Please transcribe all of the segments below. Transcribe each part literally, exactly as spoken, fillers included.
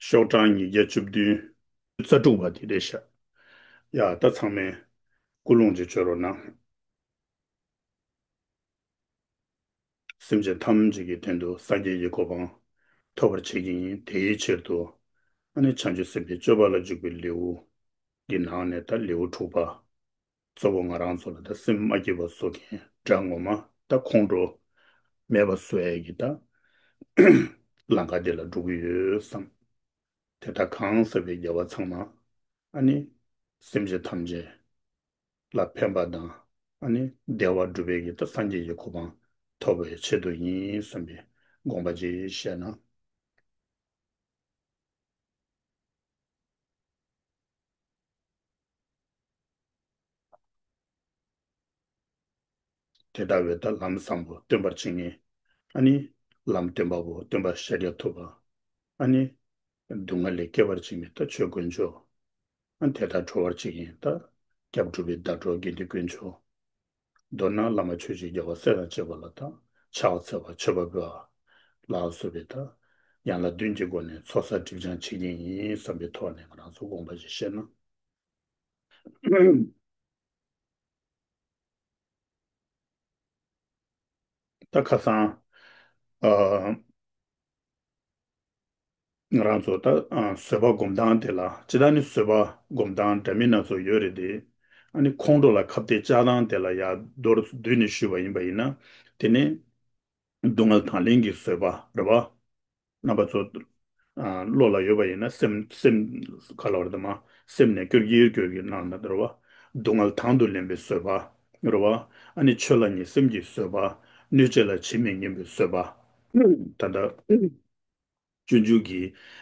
ཤོག་གྲངས་ཉིས་བརྒྱ་བཅུ་བདུན། རྩ་དྲུག་པ་དེ་རེད་ཤག་ཡ་ད་ཚང་མས་ཀུན་སློང་ཅིག་བཅོས་རོགས་གནང་། སེམས་ཅན་ཐམས་ཅད་ཀྱི་དོན་དུ་སངས་རྒྱས་ཀྱི་གོ་འཕང་ཐོབ་པར་བྱེད་ཀྱི་ཡིན། དེའི་ཕྱིར་དུ་ཨ་ནི་བྱང་ཆུབ་སེམས་དཔའི་སྤྱོད་པ་ལ་འཇུག་པའི་ལེའུ་གི་ནང་ནས་ད་ལེའུ་དྲུག་པ། གཙོ་བོ་ང་རང་ཚོ་ལ་ད་སེམས་མ་སྐྱིད་པ་བཟོ་མཁན་དགྲ་ངོ་མ་ད་ཁོང་ཁྲོ་མེད་པ་བཟོ་ཡས་ཀྱི་ད་ལམ་ཁ་དེ་ལ་འགྲོ་གི་ཡོད་བསམ། དེ་ལྟར་གང་ཟག་པའི་དགེ་བ་ཚང་མ་ཨ་ནི་སེམས་ཅན་ཐམས་ཅད་ལ་ཕན་པ་དང་ཨ་ནི་བདེ་བ་སྒྲུབ་པའི་གི་ད་སངས་རྒྱས་ཀྱི་གོ་འཕང་ཐོབ་པའི་ཆེད་དུ་ཡིན་བསམ་པའི་དགོངས་པ་ཅིག་བཞེས་ན། དེ་ལྟ་བའི་ད་ལམ་བཟང་པོ་སྟོན་པར་བྱེད་མཁན། ཨ་ནི་ལམ་སྟོན་པ་པོ་སྟོན་པ་ཤཱཀྱ་ཐུབ་པ། ཨ་ནི་སྡུག་བསྔལ་ལས་སྐྱོབ་པར་བྱེད་མཁན་ད་ཆོས་དཀོན་མཆོག་ཨ་ནི་དེ་ལྟར་གྲོལ་བར་བྱེད་མཁན་ད་སྐྱབས་སྒྲུབ་པའི་བདག་གྲོགས་དགེ་འདུན་དཀོན་མཆོག་མདོར་ན་བླ་མ་ཆོས་ཀྱི་རྒྱལ་བ་སྲས་དང་བཅས་པ་ལ་ད་ཕྱག་འཚལ་བ་མཆོད་པ་འབུལ་བ་ལ་སོགས་པའི་ད་ཡན་ལག་བདུན་གྱི་སྒོ་ནས་ཚོགས་བསགས་སྒྲིབ་སྦྱང་བྱེད་ཀྱི་ཡིན་བསམ་པའི་ཐོག་ནས་ང་རང་ཚོ་དགོངས་པ་ཅིག་བཞེས་ན། ད་ཁ་སང་ཨ་ང་རང་ཚོ་ད་ཨ་བཟོད་པ་སྒོམ་སྟངས་དེ་ལ་ཇི་ལྟར་ནི་བཟོད་པ་སྒོམ་སྟངས་འདྲ་མིན་སྣ་ཚོགས་ཡོད་རེད་དེ། ཨ་ནི་ཁོང་ཁྲོ་ལ་ཁ་གཏད་བཅག་སྟངས་དེ་ལ་ཡར་མདོར་བསྡུས་ནས་ཞུས་པ་ཡིན་པ་ཡིན་ན། དེ་ནི་སྡུག་བསྔལ་དང་ལེན་གྱི་བཟོད་པ་རེད་བ། རྣམ་པ་ཚོ་ཨ་བློ་ལ་ཡོད་པ་ཡིན་ན་སེམས་སེམས་ག་ལ་བར་དུ་མ་སེམས་ནས་སྐྱོར་གྱིར་སྐྱོར་གྱིར་གནང་ན་རེད་བ། སྡུག་བསྔལ་དང་དུ་ལེན་པའི་བཟོད་པ་རེད་བ། ཨ་ནི་ཆོས་ལ་ངེས་སེམས་ཀྱི་བཟོད་པ། གནོད་བྱེད་ལ་ཇི་མི་སྙམ་པའི་བཟོད་པ། ད་ལྟ་སྤྱོད་འཇུག་གི་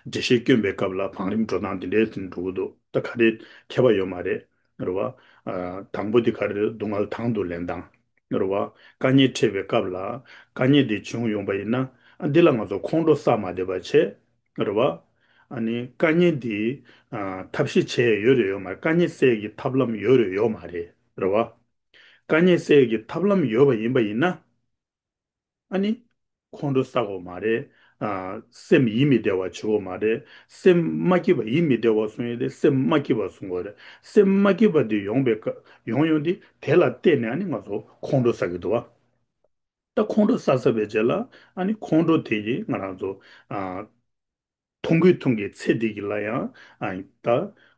འགྲེལ་བཤད་སྐྱོན་པའི་སྐབས་ལ་བང་རིམ་འགྲོ་སྟངས་དེ་འདྲའི་ཐོག་ནས་འགྲོ་གི་འདུག་ད་ག་རེ་ཁྱད་པར་ཡོད་མ་རེད། རེད་བ། ཨ་དང་པོ་དེ་ག་རེ་རེད། སྡུག་བསྔལ་དང་དུ་ལེན་སྟངས་རེད་བ། དཀའ་ངལ་འཕྲད་པའི་སྐབས་ལ་དཀའ་ངལ་དེ་བྱུང་ཡོང་པ་ཡིན་ན་ཨ་འདི་ལ་ང་ཚོ་ཁོང་ཁྲོ་ཟ་མ་བསྡད་པ་བྱས་རེད་བ། ཨ་ནི་དཀའ་ངལ་དེ་ཨ་ཐབས་ཤེས་བྱས་ཡོད་རེད་ཡོད་མ་རེད། དཀའ་ངལ་སེལ་གྱི་ཐབས་ལམ་ཡོད་རེད་ཡོད་མ་རེད། རེད་བ། དཀའ་ངལ་སེལ་གྱི་ཐབས་ལམ་ཡོད་པ་ཡིན་པ་ཡིན་ན། ཨ་ནི། ཁོང་ཁྲོ་ཟ་དགོས་མ་རེད། ཨ་སེམས་ཡིད་མི་བདེ་བ་བྱེད་དགོས་མ་རེད། སེམས་མ་སྐྱིད་པ་ཡིད་མི་བདེ་བ་བཟུང་ཡོད་དེ་སེམས་མ་སྐྱིད་པ་བཟུང་དགོས་རེད། སེམས་མ་སྐྱིད་པ་དེ་ཡོང་བའི་སྐབས་ཡོང་ཡོང་དེ་དེ་ལ་བརྟེན་ནས་ཨ་ནི་ང་ཚོ་ཁོང་ཁྲོ་ཟ་གི་འདུག་བ། ད་ཁོང་ཁྲོ་ཟ་ཟ་བའི་རྗེས་ལ་ཨ་ནི་ཁོང་ཁྲོ་དེ་ཡིས་ང་རང་ཚོ་ཨ། ཐུང་གི་ཐུང་གི་ཚེ་འདི་གི་ལ་ཡང་ཨ་ད་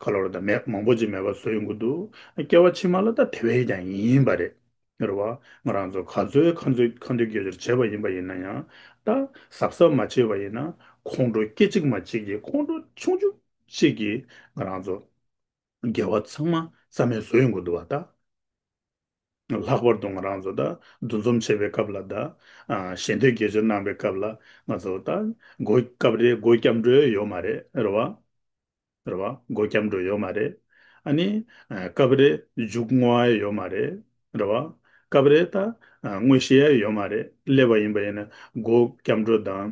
ག་ལ་ར་ད་མེད་མང་པོ་ཅིག་མེད་པ་བཟོ་ཡོང་གི་འདུག་སྐྱེ་བ་ཕྱི་མ་ལ་ད་དེ་བས་ཀྱང་ཡིན་པ་རེད། རེད་བ། ང་རང་ཚོ་ག་ཚོད་ཁ་ཚོད་ཁ་འདོན་དགེ་སྦྱོར་བྱས་པ་ཡིན་པ་ཡིན་ན་ཡང་ད་གཟབ་གཟབ་མ་བྱས་པ་ཡིན་ན་ཁོང་ཁྲོ་སྐད་ཅིག་མ་གཅིག་གིས་ཁོང་ཁྲོ་ཆུང་ཆུང་གཅིག་གིས་ང་རང་ཚོ་དགེ་བ་ཚང་མ་རྩ་མེད་བཟོ་ཡོང་གི་འདུག་བ་ད། ལྷག་པར་དུ་ང་རང་ཚོ་ད་འདུ་འཛོམས་བྱེད་པའི་སྐབས་ལ་ད་ཨ་ཞལ་འདོན་དགེ་སྦྱོར་གནང་པའི་སྐབས་ལ་ང་ཚོ་ད་སྒོ་སྐབས་རེ་སྒོ་སྐྱབས་འགྲོ་ཡོད་མ་རེད། རེད་བ། རེད་བ། སྒོ་སྐྱབས་འགྲོ་ཡོད་མ་རེད། ཨ་ནི་ཨ་སྐབས་རེ་མཇུག་བསྔོ་ཡ་ཡོད་མ་རེད། རེད་བ། སྐབས་རེ་ད་ཨ་དངོས་གཞི་ཡ་ཡོད་མ་རེད། སླེབས་པ་ཡིན་པ་ཡིན་ན་སྒོ་སྐྱབས་འགྲོ་དང་།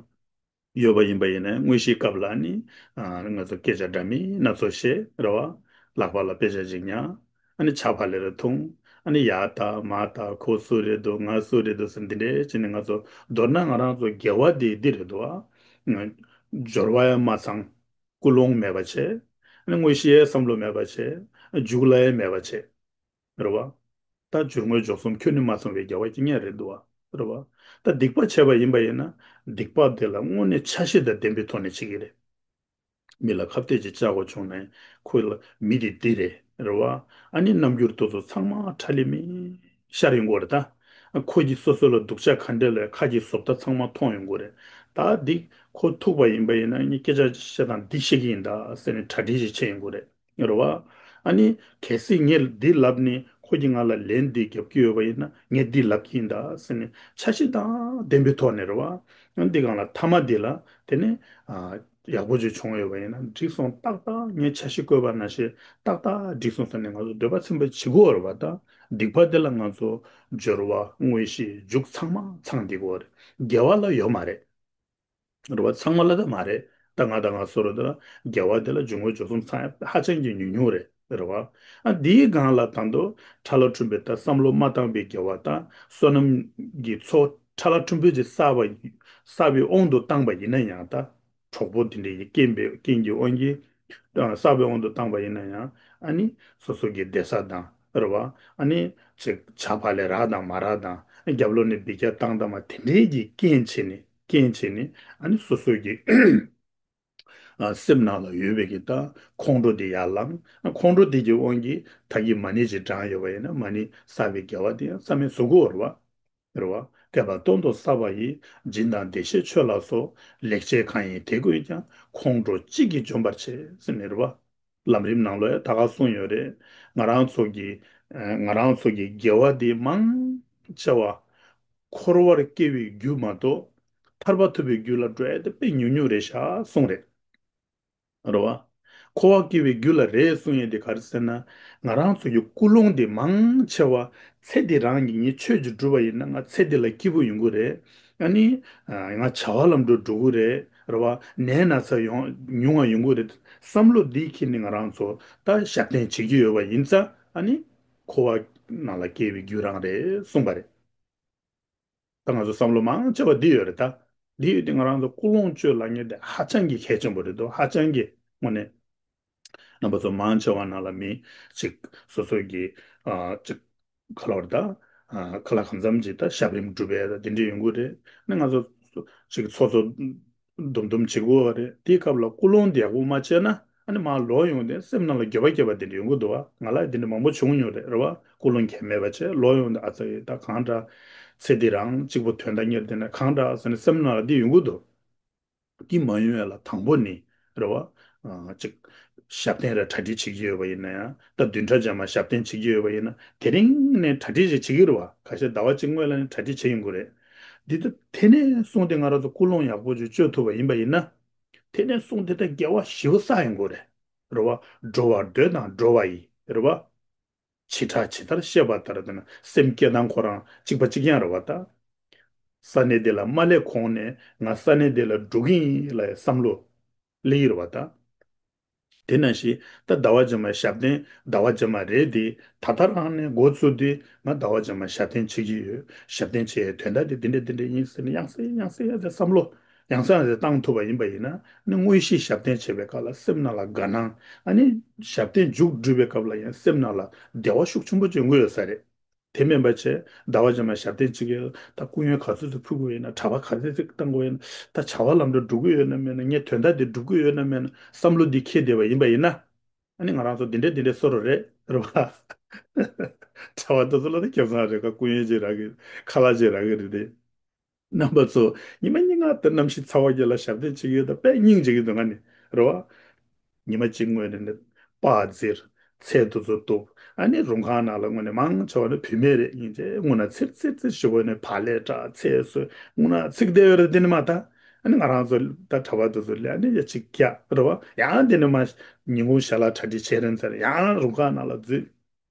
ཡོད་པ་ཡིན་པ་ཡིན་ན་དངོས་གཞིའི་སྐབས་ལ་ནི་ཨ་ང་ཚོ་སྐད་ཆ་འདྲ་མིན་སྣ་ཚོགས་བཤད་རེད་བ། ལག་པ་ལ་དཔེ་ཆ་ཅིག་ཉར། ཨ་ནི་ཕྱག་ཕར་ལ་རེ་འཐུང་། ཨ་ནི་ཡ་ད་མ་ད་ཁོ་སུ་རེད་འདུག་ང་སུ་རེད་འདུག་ཟེར་འདི་འདྲའི་བྱས་ནས་ང་ཚོ་མདོར་ན་ང་རང་ཚོ་དགེ་བ་འདི་འདི་རེད་འདུག་ཨ། སྦྱོར་བ་ཡང་མ་ཚང་། ཀུན་སློང་མེད་པ་བྱས། ཨ་ནི་དངོས་གཞི་ཡང་བསམ་བློ་མེད་པ་བྱས། མཇུག་ལ་ཡང་མེད་པ་བྱས། རེད་བ། ད་སྦྱོར་དངོས་འཇོག་གསུམ་ཁྱོན་ནས་མ་ཚང་བའི་དགེ་བ་ཅིག་རྙེད་རེད་འདུག་བ། རེད་བ། ད་སྡིག་པ་བྱས་པ་ཡིན་པ་ཡིན་ན། སྡིག་པ་དེ་ལ་དངོས་གནས་ཆ་ཤས་དང་ལྡན་པའི་ཐོག་ནས་བྱེད་ཀྱི་རེད། མི་ལ་ཁ་གཏད་ཅིག་བཅག་དགོས་བྱུང་ན་ཁོ་ལ་མི་དེ་འདི་རེད། རེད་བ། ཨ་ནི་རྣམ་འགྱུར་དེ་ཚོ་ཚང་མ་ཁྲ་ལི་མི་ཤར་ཡོང་གི་རེད་ད། ཁོ་གིས་སོ་སོ་ལ་སྡུག་ཅག་ག་འདྲ་ལས་ཁ་གི་བཟོ་ལྟ་ཚང་མ་མཐོང་ཡོང་གི་རེད། ད་འདི་ཁོ་ཐུག་པ་ཡིན་པ་ཡིན་ན་ངས་སྐད་ཆ་བཤད་སྟངས་འདི་བཤད་ཀྱི་ཡིན་ད་ཟེར་ནས་གྲ་སྒྲིག་ཅིག་བྱེད་ཡོང་གི་རེད། རེད་བ། ཨ་ནི་གལ་སྲིད་ངས་འདི་ལབ་ནས་ཁོ་གིས་ང་ལ་ལན་འདི་རྒྱབ་ཀྱི་ཡོད་པ་ཡིན་ན་ངས་འདི་ལབ་ཀྱི་ཡིན་ད་ཟེར་ནས་ཆ་ཤས་དང་ལྡན་པའི་ཐོག་ནས་རེད་བ། འདི་སྒང་ལ་མཐའ་མ་འདི་ལ་དེ་ནས་ཨ་ཡག་པོ་ཅིག་བྱུང་ཡོད་པ་ཡིན་ན་འགྲིག་སོང་ཏག་ཏག་ངས་ཆ་ཤས་བཀོད་པ་ནང་བཞིན་ཏག་ཏག་འགྲིག་སོང་ཟེར་ནས་ང་ཚོ་འདོད་པ་ཚིམ་པ་བྱེད་དགོས་རེད་བ་ད། སྡིག་པ་འདི་ལ་ང་ཚོ་སྦྱོར་བ་དངོས་གཞི་མཇུག་ཚང་མ་ཚང་འདི་དགོས་རེད། དགེ་བ་ལ་ཡོད་མ་རེད། རེད་བ། ཚང་མ་ལ་ད་མ་རེད། ད་ང་དང་ང་སོ་རུ་ད་དགེ་བ་དེ་ལ་སྦྱོར་དངོས་འཇོག་གསུམ་ཚང་ཡ་ཧ་ཅང་གི་ཉུང་ཉུང་རེད། རེད་བ། ཨ་འདིའི་སྒང་ལ་ད་དུང་ཁྲ་ལ་ཁྲུན་པོའི་ད་བསམ་བློ་མ་བཏང་པའི་དགེ་བ་དང་བསོད་ནམས་ཀྱི་ཚོགས་ཁྲ་ལ་ཁྲུན་པོའི་ཅིག་བསགས་པ་བསགས་པའི་དབང་དུ་བཏང་པ་ཡིན་ན་ཡང་ད་ གྲོགས་པོ་དེ་འདྲ་ཡི་རྐྱེན་པའི་རྐྱེན་གྱི་དབང་གིས་བསགས་པའི་དབང་དུ་བཏང་པ་ཡིན་ན་ཡང་ཨ་ནི་སོ་སོ་གི་བསྡད་ས་དང་རེད་བ། ཨ་ནི་ཅིག་ཇ་ཕར་ལ་རག་དང་མ་རག་དང་རྒྱབ་ལོགས་ནས་འབུད་རྒྱག་བཏང་དང་མ་དེ་འདྲའི་གི་རྐྱེན་བྱས་ནས་རྐྱེན་བྱས་ནས་ཨ་ནི་སོ་སོ་གི་ཨ་སེམས་ནང་ལ་ཡོད་པའི་གི་ད་ཁོང་ཁྲོ་དེ་ཡར་ལངས། ཨ་ཁོང་ཁྲོ་དེ་གི་དབང་གིས་ད་གིན་མ་ཎི་ཅིག་བགྲངས་ཡོད་པ་ཡིན་ན་མ་ཎི་བསགས་པའི་དགེ་བ་དེ་ཡང་བསམ་མེད་བཟོ་གི་ཡོད་རེད་བ། རེད་བ། བསྐལ་པ་སྟོང་དུ་བསགས་པ་ཡི། སྦྱིན་དང་བདེ་གཤེགས་མཆོད་ལ་སོགས། ལེགས་སྤྱད་གང་ཡིན་དེ་ཀུན་ཀྱང་། ཁོང་ཁྲོ་གཅིག་གིས་འཇོམས་པར་བྱེད། ཟེར་ནས་རེད་བ། ལམ་རིམ་ནང་ལོགས་ཡང་ད་ག་གསུངས་ཡོད་རེད། ང་རང་ཚོ་གི་ཨ་ང་རང་ཚོ་གི་དགེ་བ་དེ་མང་ཆེ་བ་འཁོར་བར་སྐྱེ་བའི་རྒྱུ་མ་གཏོགས་ཐར་པ་ཐོབ་པའི་རྒྱུ་ལ་འགྲོ་ཡ་དེ་དཔེ་ཉུང་ཉུང་རེད་ཤག་གསུངས་རེད། རེད་བ། འཁོར་བ་སྐྱེ་བའི་རྒྱུ་ལ་རེད་གསུངས་ཡས་དེ་ག་རེ་ཟེར་ན། ང་རང་ཚོ་གི་ཀུན་སློང་དེ་མང་ཆེ་བ་ཚེ་འདི་རང་གི་ངས་ཆོས་ཅིག་བསྒྲུབས་པ་ཡིན་ན་ང་ཚེ་འདི་ལ་སྐྱིད་པོ་ཡོང་གི་རེད། ཨ་ནི། ང་བྱ་བ་ལམ་འགྲོ་འགྲོ་གི་རེད། རེད་བ། ནད་ན་ཚ་ཡོང་ཉུང་བ་ཡོང་གི་རེད། བསམ་བློ་འདི་འཁྱེར་ནས་ང་རང་ཚོ་ད་ཞབས་བརྟན་བྱེད་ཀྱི་ཡོད་པ་ཡིན་ཙང་ཨ་ནི། འཁོར་བ་ནང་ལ་སྐྱེ་བའི་རྒྱུ་རང་རེད་གསུངས་པ་རེད། ད་ང་ཚོ་བསམ་བློ་མང་ཆེ་བ་འདི་ཡོད་རེད་ད། འདི་ཡོད་དེ་ང་རང་ཚོ་ཀུན་སློང་བཅོས་ལབ་མཁན་དེ་ཧ་ཅང་གི་གལ་ཆེན་པོ་རེད་འདུག་ཧ་ཅང་གི་དངོས་གནས། རྣམ་པ་ཚོ་མང་ཆེ་བ་ནང་ལ་མི་གཅིག་སོ་སོ་གི་ཨ་གཅིག་ཁ་ལོ་རེད་ད། ཨ་ཁ་ལ་གང་འཚམ་གྱི་ད་ཞབས་རིམ་སྒྲུབ་པའི་ད་དེ་འདྲ་ཡོང་གི་རེད། ནི་ང་ཚོ་གཅིག་ཚོགས་གཙོ་འདུམ་འདུམ་བྱེད་དགོས་པ་རེད། དེའི་སྐབས་ལ་ཀུན་སློང་དེ་ཡག་པོ་མ་བྱས་ན། ཨ་ནི་མར་ལོག་ཡོང་དུས་སེམས་ནང་ལ་འགྱོད་པ་སྐྱེས་པ་དེ་འདྲ་ཡོང་གི་འདུག་བ། ང་ལ་དེ་འདྲ་མང་པོ་བྱུང་མྱོང་རེད། རེད་བ། ཀུན་སློང་གལ་མེད་པ་བྱས་ལོག་ཡོང་དུས་ཨ་ཙི་ད་གང་འདྲ། ཚེ་འདི་རང་གཅིག་པུ་དོན་དག་གཉེར་བསྡད་ན་གང་འདྲ་ཟེར་ནས་སེམས་ནང་ལ་འདི་ཡོང་གི་འདུག་འདི་མ་ཡོང་ཡ་ལ་དང་པོ་ནི་རེད་བ། ཨ་གཅིག་ཞབས་བརྟན་རེ་གྲ་སྒྲིག་བྱེད་ཀྱི་ཡོད་པ་ཡིན་ན་ཡང་ད་བདུན་ཕྲག་རྗེས་མ་ཞབས་བརྟན་བྱེད་ཀྱི་ཡོད་པ་ཡིན་ན་དེ་རིང་ནས་གྲ་སྒྲིག་ཅིག་བྱེད་ཀྱི་རེད་བ། ཁ་ཤས་ཟླ་བ་གཅིག་སྔོན་ལ་ནས་གྲ་སྒྲིག་བྱེད་ཡོང་གི་རེད། འདི་ད་དེ་ནས་བཟུང་སྟེ་ང་རང་ཚོ་ཀུན་སློང་ཡག་པོ་ཅིག་བཅོས་ཐུབ་པ་ཡིན་པ་ཡིན་ན། དེ་ནས་བཟུང་སྟེ་ད་དགེ་བ་ཞེ་པོ་བསགས་ཡོང་གི་རེད། རེད་བ། འགྲོ་བར་འདོད་དང་འགྲོ་བ་ཡི་རེད་བ། ཇི་ལྟར་ཇི་ལྟར་ཤེས་པ་ལྟར་དེ་ན་སེམས་བསྐྱེད་སྟངས་ཁོ་རང་གཅིག་པ་གཅིག་རྐྱང་རེད་བ་ད། ས་གནས་དེ་ལ་མ་སླེབས་གོང་ནས་ང་ས་གནས་དེ་ལ་འགྲོ་གི་ཡིན་ལ་བསམ་བློ་སླེབས་ཀྱི་རེད་བ་ད། དེ་ནང་བཞིན་ད་ཟླ་བ་རྗེས་མ་ཞབས་བརྟན། ཟླ་བ་རྗེས་མ་རེད་དེ། ད་ལྟ་རང་ནས་འགོ་བཙུགས་དུས་ང་ཟླ་བ་རྗེས་མ་ཞབས་བརྟན་བྱེད་ཀྱི་ཡོད། ཞབས་བརྟན་བྱེད་ཡའི་དོན་དག་དེ་འདི་འདྲ་འདི་འདྲ་ཡིན་ཟེར་ནས་ཡང་སེ་ཡང་སེ་ཡང་སེ་བསམ་བློ་ཡང་སེ་ཡང་སེ་བཏང་ཐུབ་པ་ཡིན་པ་ཡིན་ན་ནི་དངོས་གཞི་ཞབས་བརྟན་བྱེད་པའི་སྐབས་ལ་སེམས་ནང་ལ་དགའ་སྣང་། ཨ་ནི་ཞབས་བརྟན་མཇུག་སྒྲིལ་བའི་སྐབས་ལ་ཡང་སེམས་ནང་ལ་བདེ་བ་ཤུགས་ཆེན་པོ་ཅིག་ཡོང་གི་ཡོད་ས་རེད། དེ་མིན་པ་བྱས་ཟླ་བ་རྗེས་མ་ཞབས་བརྟན་བྱེད་ཀྱི་ཡོད། ད་སྐུ་ཡོན་ག་ཚོད་ཅིག་ཕུལ་དགོས་ཡོད་ན། གྲྭ་པ་ག་ཚོད་ཅིག་བཏང་དགོས་ཡོད་ན། ད་བྱ་བ་ལམ་འགྲོ་འགྲོ་གི་ཡོད་ན་མེད་ན། ངས་དོན་དག་འདི་སྒྲུབ་ཀྱི་ཡོད་ན་མེད་ན་བསམ་བློ་འདི་འཁྱེར་བསྡད་པ་ཡིན་པ་ཡིན་ན། ཨ་ནི་ང་རང་ཚོ་འདི་འདྲས་འདི་འདྲས་བཟོ་རོགས་རེད། རེད་བ། གྲྭ་པ་དེ་ཚོ་ལ་ནི་ཁེ་བཟང་རེད། ཁ་སྐུ་ཡོན་ཅིག་རག་གི། ཁ་ལག་ཅིག་རག་གི་རེད་དེ། རྣམ་པ་ཚོ་ཉི་མ་ཉིན་གང་དེ་གནམ་གཤིས་ཚ་བ་རྒྱབ་ལ་ཞབས་བརྟན་བྱེད་ཀྱི་ཡོད་ད་དཔེ་སྙིང་རྗེ་གི་འདུག་ང་ནི་རེད་བ། ཉི་མ་གཅིག་སྔོན་ནས་ནི་པར་བཙིར། ཚལ་དེ་ཚོ་གཏུབ། ཨ་ནི་རུམ་ཁང་ནང་ལ་དངོས་གནས་མང་ཆེ་བ་ནི་བུད་མེད་རེད། སྙིང་རྗེ་དངོས་གནས་ཚིར་ཚིར་ཚིར་ཞེ་པོ་ནི་བག་ལེབ་བཀྲ་ཚལ་བཟོས་དངོས་གནས་ཚིག་བསྡད་ཡོད་རེད། དེ་ནི་མ་ད་ཨ་ནི་ང་རང་ཚོ་ད་གྲྭ་པ་དེ་ཚོ་ལས་ཨ་ནི་ཡ་གཅིག་རྒྱག་རེད་བ། ཡང་དེ་ནི་མ་ཉིན་གུང་ཞལ་ལག་གྲ་སྒྲིག་བྱེད་རན་ཚར་ཡང་རུམ་ཁང་ནང་ལ་འཛུལ།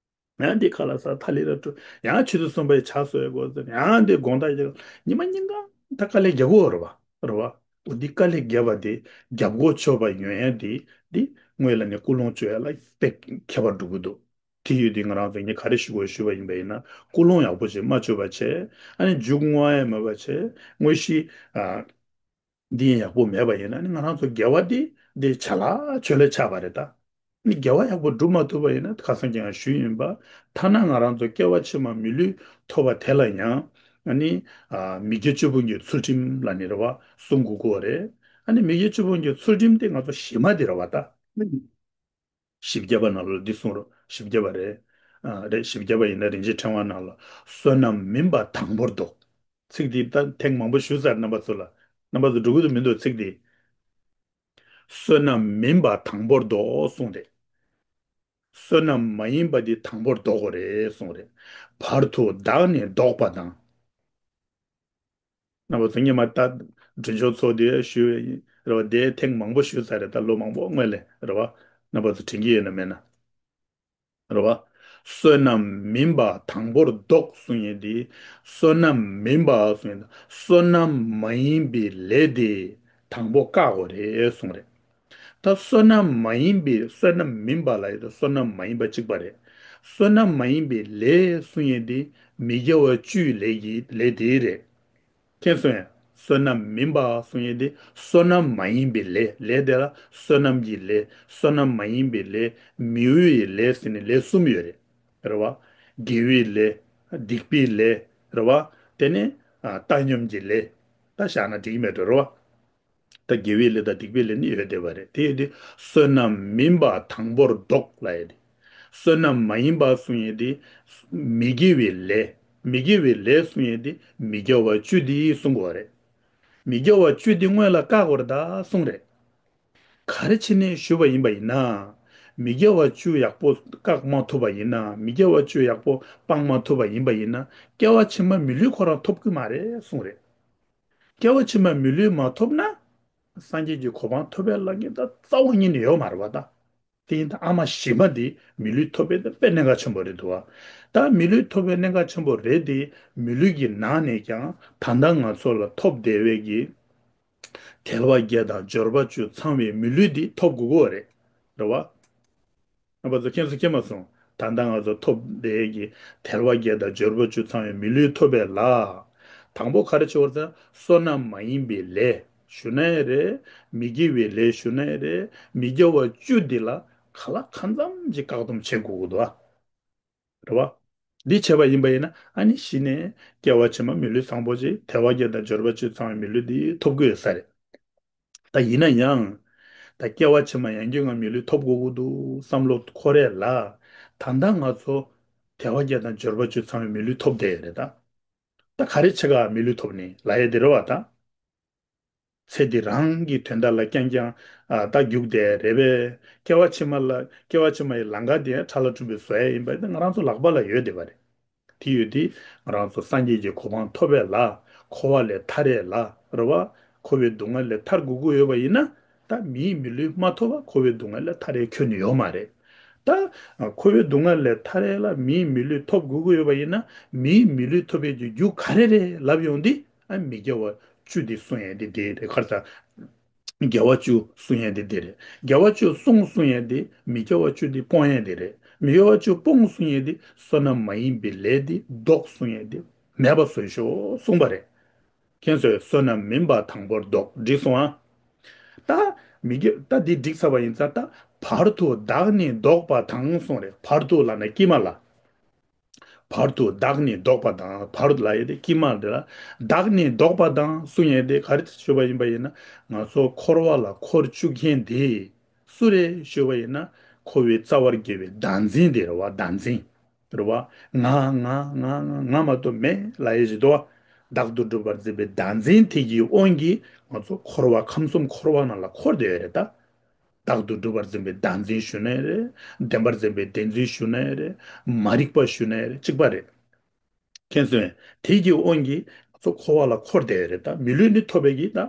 ཡང་འདི་ཁ་ལག་ཟ། ཐ་ལི་ར་སྤྲོ། ཡང་ཆུ་ཚོད་གསུམ་པའི་ཇ་བཟོ་ཡ་དགོས་ཟེར། ཡང་འདི་དགོང་དག་ཡང་ཉི་མ་ཉིན་གང་ད་དཀའ་ལས་རྒྱག་གི་ཡོད་རེད་བ། རེད་བ། འོ་འདི་དཀའ་ལས་བརྒྱབ་པ་དེ་རྒྱབ་འགོག་ཆོག་པ་ཡོང་ཡ་དེ་འདི་དངོས་ལ་ནི་ཀུན་སློང་བཅོས་ཡ་ལ་དཔེ་ཁྱད་པར་འགྲོ་གི་འདུག་དེ་ཡོད་དུས་ང་རང་ཚོ་ངས་ག་རེ་ཞུ་དགོས་ཞུས་པ་ཡིན་པ་ཡིན་ན་ཀུན་སློང་ཡག་པོ་ཞིག་མ་བཅོས་པ་བྱས། ཨ་ནི་མཇུག་བསྔོ་ཡ་མེད་པ་བྱས་དངོས་གཞི་ཨ། འདི་ཡང་ཡག་པོ་མེད་པ་ཡིན་ན་ནི་ང་རང་ཚོ་དགེ་བ་འདི་འདི་བྱ་ལ་བྱོས་ལ་ཆགས་པ་རེད་ད། ནི་དགེ་བ་ཡག་པོ་སྒྲུབ་མ་ཐུབ་པ་ཡིན་ན་ཁ་སང་ཀྱང་ཞུས་ཡིན་པ། ཐ་ན་ང་རང་ཚོ་སྐྱེ་བ་ཕྱི་མ་མི་ལུས་ཐོབ་པ་དེ་ལ་ཡང་ཨ་ནི་ཨ་མི་དགེ་བཅུ་སྤོང་གི་ཚུལ་ཁྲིམས་ལབ་ནི་རེད་བ། སྲུང་དགོས་ཀྱི་རེད། ཨ་ནི་མི་དགེ་བཅུ་སྤོང་གི་ཚུལ་ཁྲིམས་དེ་ང་ཚོ་གཞི་མ་དེ་རེད་བ་ད། བཞི་བརྒྱ་པ་ནང་ལ་འདི་གསུངས་རོགས། བཞི་བརྒྱ་པ་རེད། ཨ་རེད། བཞི་བརྒྱ་པ་ཡིན་ན་རིན་ཆེན་ཕྲེང་བ་ནང་ལ་བསོད་ནམས་མིན་པ་དང་པོར་བཟློག་ཚིག་འདི་ད་ཐེངས་མང་པོ་ཞུས་ཚར། རྣམ་པ་ཚོ་ལ་རྣམ་པ་ཚོ་འགྲོ་གི་འདུག་མི་འདུག་ཚིག་འདི། བསོད་ནམས་མིན་པ་དང་པོར་བཟློག་གསུངས་རེད། བསོད་ནམས་མ་ཡིན་པ་འདི་དང་པོར་བཟློག་དགོས་རེད་གསུངས་རེད། བར་དུ་བདག་ནི་བཟློག་པ་དང་། རྣམ་པ་ཚོ་སྔོན་མ་ད་མགྲིན་ཆུང་ཚོགས་འདུའི་ཞུས་རེད་བ། དེ་ཐེངས་མང་པོ་ཞུས་ཚར་རེད། ད་ལོ་མང་པོ་སྔོན་ལས་རེད་བ། རྣམ་པ་ཚོ་དྲན་གྱི་ཡོད་ན་མེད་ན། རེད་བ། བསོད་ནམས་མིན་པ་དང་པོར་བཟློག་གསུང་ཡས་འདི། བསོད་ནམས་མིན་པ་གསུང་ཡས་འདི་བསོད་ནམས་མ་ཡིན་པའི་ལས་དེ་དང་པོ་བཀག་དགོས་རེད་གསུང་རེད། ད་བསོད་ནམས་མ་ཡིན་པའི་བསོད་ནམས་མིན་པ་ལ་ཡོད་དོ། བསོད་ནམས་མ་ཡིན་པ་གཅིག་པ་རེད། བསོད་ནམས་མ་ཡིན་པའི་ལས་གསུང་ཡས་འདི་མི་དགེ་བ་བཅུའི་ལས་ཀྱི་ལས་དེ་རེད། མཁྱེན་སོང་ཡ། བསོད་ནམས་མིན་པ་གསུང་ཡས་དེ་བསོད་ནམས་མ་ཡིན་པའི་ལས། ལས་དེ་ལ་བསོད་ནམས་ཀྱི་ལས། བསོད་ནམས་མ་ཡིན་པའི་ལས། མི་འོས་པའི་ལས་ཟེར་ནས་ལས་གསུམ་ཡོད་རེད། རེད་བ། དགེ་བའི་ལས། སྡིག་པའི་ལས། རེད་བ། དེ་ནས་ཨ་བཏང་སྙོམས་ཀྱི་ལས། ད་བཞག་ན་འགྲིག་གི་མེད་འགྲོ། རེད་བ། ད་དགེ་བའི་ལས་དང་སྡིག་པའི་ལས་ནི་ཡོད་བསྡད་པ་རེད། དེ་ཡོད་དུས་བསོད་ནམས་མིན་པ་དང་པོར་བཟློག་ལབ་ཡས་དེ། བསོད་ནམས་མ་ཡིན་པ་གསུང་ཡས་དེ། མི་དགེ་བའི་ལས། མི་དགེ་བའི་ལས་གསུང་ཡས་དེ་མི་དགེ་བ་བཅུ་དེ་གསུང་དགོས་པ་རེད། མི་དགེ་བ་བཅུ་དེ་སྔོན་ལ་བཀག་དགོས་རེད་ད་གསུང་རེད། ག་རེ་བྱས་ནས་ཞུས་པ་ཡིན་པ་ཡིན་ན། མི་དགེ་བ་བཅུ་ཡག་པོ་བཀག་མ་ཐུབ་པ་ཡིན་ན། མི་དགེ་བ་བཅུ་ཡག་པོ་སྤང་མ་ཐུབ་པ་ཡིན་པ་ཡིན་ན། སྐྱེ་བ་ཕྱི་མ་མི་ལུས་ཁོ་རང་ཐོབ་ཀྱི་མ་རེད་གསུང་རེད། སྐྱེ་བ་ཕྱི་མ་མི་ལུས་མ་ཐོབ་ན། སངས་རྒྱས་ཀྱི་གོ་འཕང་ཐོབ་པའི་ལམ་ཁྱེར་ད་རྩ་བ་ཉིད་ནས་ཡོད་མ་རེད་པ་ད། དེ་ཡིན་ད་ཨ་མ་གཞི་མ་དེ་མི་ལུས་ཐོབ་པའི་དཔེ་གནད་འགག་ཆེན་པོ་རེད་འདུག་བ། ད་མི་ལུས་ཐོབ་པའི་གནད་འགག་ཆེན་པོ་རེད་དེ། མི་ལུས་ཀྱི་ནང་ནས་ཀྱང་ད་ལྟ་ང་ཚོ་ལ་ཐོབ་བསྡད་པའི་གི་དལ་བ་བརྒྱད་དང་འབྱོར་པ་བཅུ་ཚང་བའི་མི་ལུས་འདི་ཐོབ་དགོས་ཀྱི་རེད། རེད་བ། ང་ཚོ་མཁྱེན་སོང་མཁྱེན་མ་སོང་། ད་ལྟ་ང་ཚོ་ཐོབ་བསྡད་ཀྱི་དལ་བ་བརྒྱད་དང་འབྱོར་པ་བཅུ་ཚང་བའི་མི་ལུས་ཐོབ་པའི་ལ། དང་པོ་ག་རེ་བྱེད་དགོས་རེད་ཟེར་ན། བསོད་ནམས་མ་ཡིན་པའི་ལས་ཞུ་ན་ཡང་རེད། མི་དགེ་བའི་ལས་ཞུ་ན་ཡང་རེད། མི་དགེ་བ་བཅུ་འདི་ལ་ག་ལ་གང་འཚམ་ཅིག་བཀག་སྡོམ་བྱེད་དགོས་ཀྱི་འདུག་བ། རེད་བ། འདི་བྱས་པ་ཡིན་པ་ཡིན་ན་ཨ་ནི་གཞི་ནས་སྐྱེ་བ་ཕྱི་མ་མི་ལུས་བཟང་པོ་ཅིག་དལ་བ་བརྒྱད་དང་འབྱོར་པ་བཅུ་ཚང་བའི་མི་ལུས་འདི་ཐོབ་ཀྱི་ཡོད་ས་རེད། ད་ཡིན་ན་ཡང་། ད་སྐྱེ་བ་ཕྱི་མ་ཡང་བསྐྱར་ང་མི་ལུས་ཐོབ་དགོས་ཀྱི་འདུག་བསམ་བློ་འཁོར་ཡས་ལ། ད་ལྟ་ང་ཚོ་དལ་བ་བརྒྱད་དང་འབྱོར་པ་བཅུ་ཚང་བའི་མི་ལུས་ཐོབ་བསྡད་ཡོད་རེད་ད། ད་ག་རེ་བྱེད་ག་མི་ལུས་ཐོབ་ནི་ལབ་ཡས་དེ་རེད་བ་ད། ཚེ་འདི་རང་གི་དོན་དག་ལ་རྐྱང་རྐྱང་ཨ་ད་རྒྱུག་བསྡད་རེད་པས། སྐྱེ་བ་ཕྱི་མ་ལ་སྐྱེ་བ་ཕྱི་མ་ཡི་ལམ་ཁ་དེ་ཡང་ཁྲ་ལ་ཁྲུམ་པའི་བཟོ་ཡས་ཡིན་པ་དེ་ང་རང་ཚོ་ལག་པ་ལ་ཡོད་བསྡད་པ་རེད། དེ་ཡོད་དེ་ང་རང་ཚོ་སངས་རྒྱས་ཀྱི་གོ་འཕང་ཐོབ་པའི་ལ། འཁོར་བ་ལས་ཐར་ཡས་ལ། རེད་བ། འཁོར་བའི་སྡུག་བསྔལ་ལས་ཐར་དགོས་ཀྱི་ཡོད་པ་ཡིན་ན། ད་མིའི་མི་ལུས་མ་ཐོབ་པ་འཁོར་བའི་སྡུག་བསྔལ་ལས་ཐར་ཡས་ཁྱོན་ནས་ཡོད་མ་རེད། ད་འཁོར་བའི་སྡུག་བསྔལ་ལས་ཐར་ཡས་ལ་མིའི་མི་ལུས་ཐོབ་དགོས་ཀྱི་ཡོད་པ་ཡིན་ན། མིའི་མི་ལུས་ཐོབ་ཡས་ཀྱི་རྒྱུ་ག་རེ་རེད་ལབ་ཡོང་དུས། ཨ་མི་དགེ་བ་བཅུ་འདི་བསྲུང་ཡས་འདི་འདི་རེད། ག་རེ་ཟ། དགེ་བ་བཅུ་བསྲུང་ཡས་འདི་འདི་རེད། དགེ་བ་བཅུ་བསྲུང་བསྲུང་ཡས་འདི་མི་དགེ་བ་བཅུ་འདི་སྤོང་ཡས་འདི་རེད། མི་དགེ་བ་བཅུ་སྤོང་བསྲུང་ཡས་འདི་བསོད་ནམས་མ་ཡིན་པའི་ལས་འདི་བཟློག་བསྲུང་ཡས་འདི་མེད་པ་བཟོས་ཤོག་གསུངས་པ་རེད། ཁྱེད་ཚོས་བསོད་ནམས་མིན་པ་དང་པོར་བཟློག་འགྲིག་སོང་ཨ། ད་མི་དགེ་ད་འདི་འགྲིག་ཚར་བ་ཡིན་ཙང་ད་བར་དུ་བདག་ནི་བཟློག་པ་དང་གསུངས་རེད། བར་དུ་ལབ་ན་དཀྱིལ་མ་ལ། བར་དུ་བདག་ནི་བཟློག་པ་དང་། བར་དུ་ལབ་ཡས་དེ་དཀྱིལ་མ་དེ་ལ། བདག་ནི་བཟློག་པ་དང་གསུང་ཡས་དེ་ག་རེ་ཞུས་པ་ཡིན་པ་ཡིན་ན། ང་ཚོ་འཁོར་བ་ལ་འཁོར་བཅུག་མཁན་དེ་སུ་རེད་ཞུས་པ་ཡིན་ན། འཁོར་བའི་རྩ་བར་གྱུར་པའི་བདག་འཛིན་དེ་རེད་བ། བདག་འཛིན་རེད་བ། ང་ང་ང་ང་ང་མ་གཏོགས་མེད་ལབ་ཡས་ཞིག་འདུག་བ། བདག་ཏུ་གྲུབ་པར་འཛིན་པའི་བདག་འཛིན་དེ་གི་དབང་གིས་ང་ཚོ་འཁོར་བ་ཁམས་གསུམ་འཁོར་བ་ནང་ལ་འཁོར་བསྡད་ཡོད་རེད་ད། བདག་ཏུ་གྲུབ་པར་འཛིན་པའི་བདག་འཛིན་ཞུ་ན་ཡང་རེད། བདེན་པར་འཛིན་པའི་བདེན་འཛིན་ཞུ་ན་ཡང་རེད། མ་རིག་པ་ཞུ་ན་ཡང་རེད། གཅིག་པ་རེད། མཁྱེན་སོང་། དེ་གི་དབང་གིས་ང་ཚོ་འཁོར་བ་ལ་འཁོར་བསྡད་ཡོད་རེད་ད། མི་ལུས་ནི་ཐོབ་པའི་གི་ད་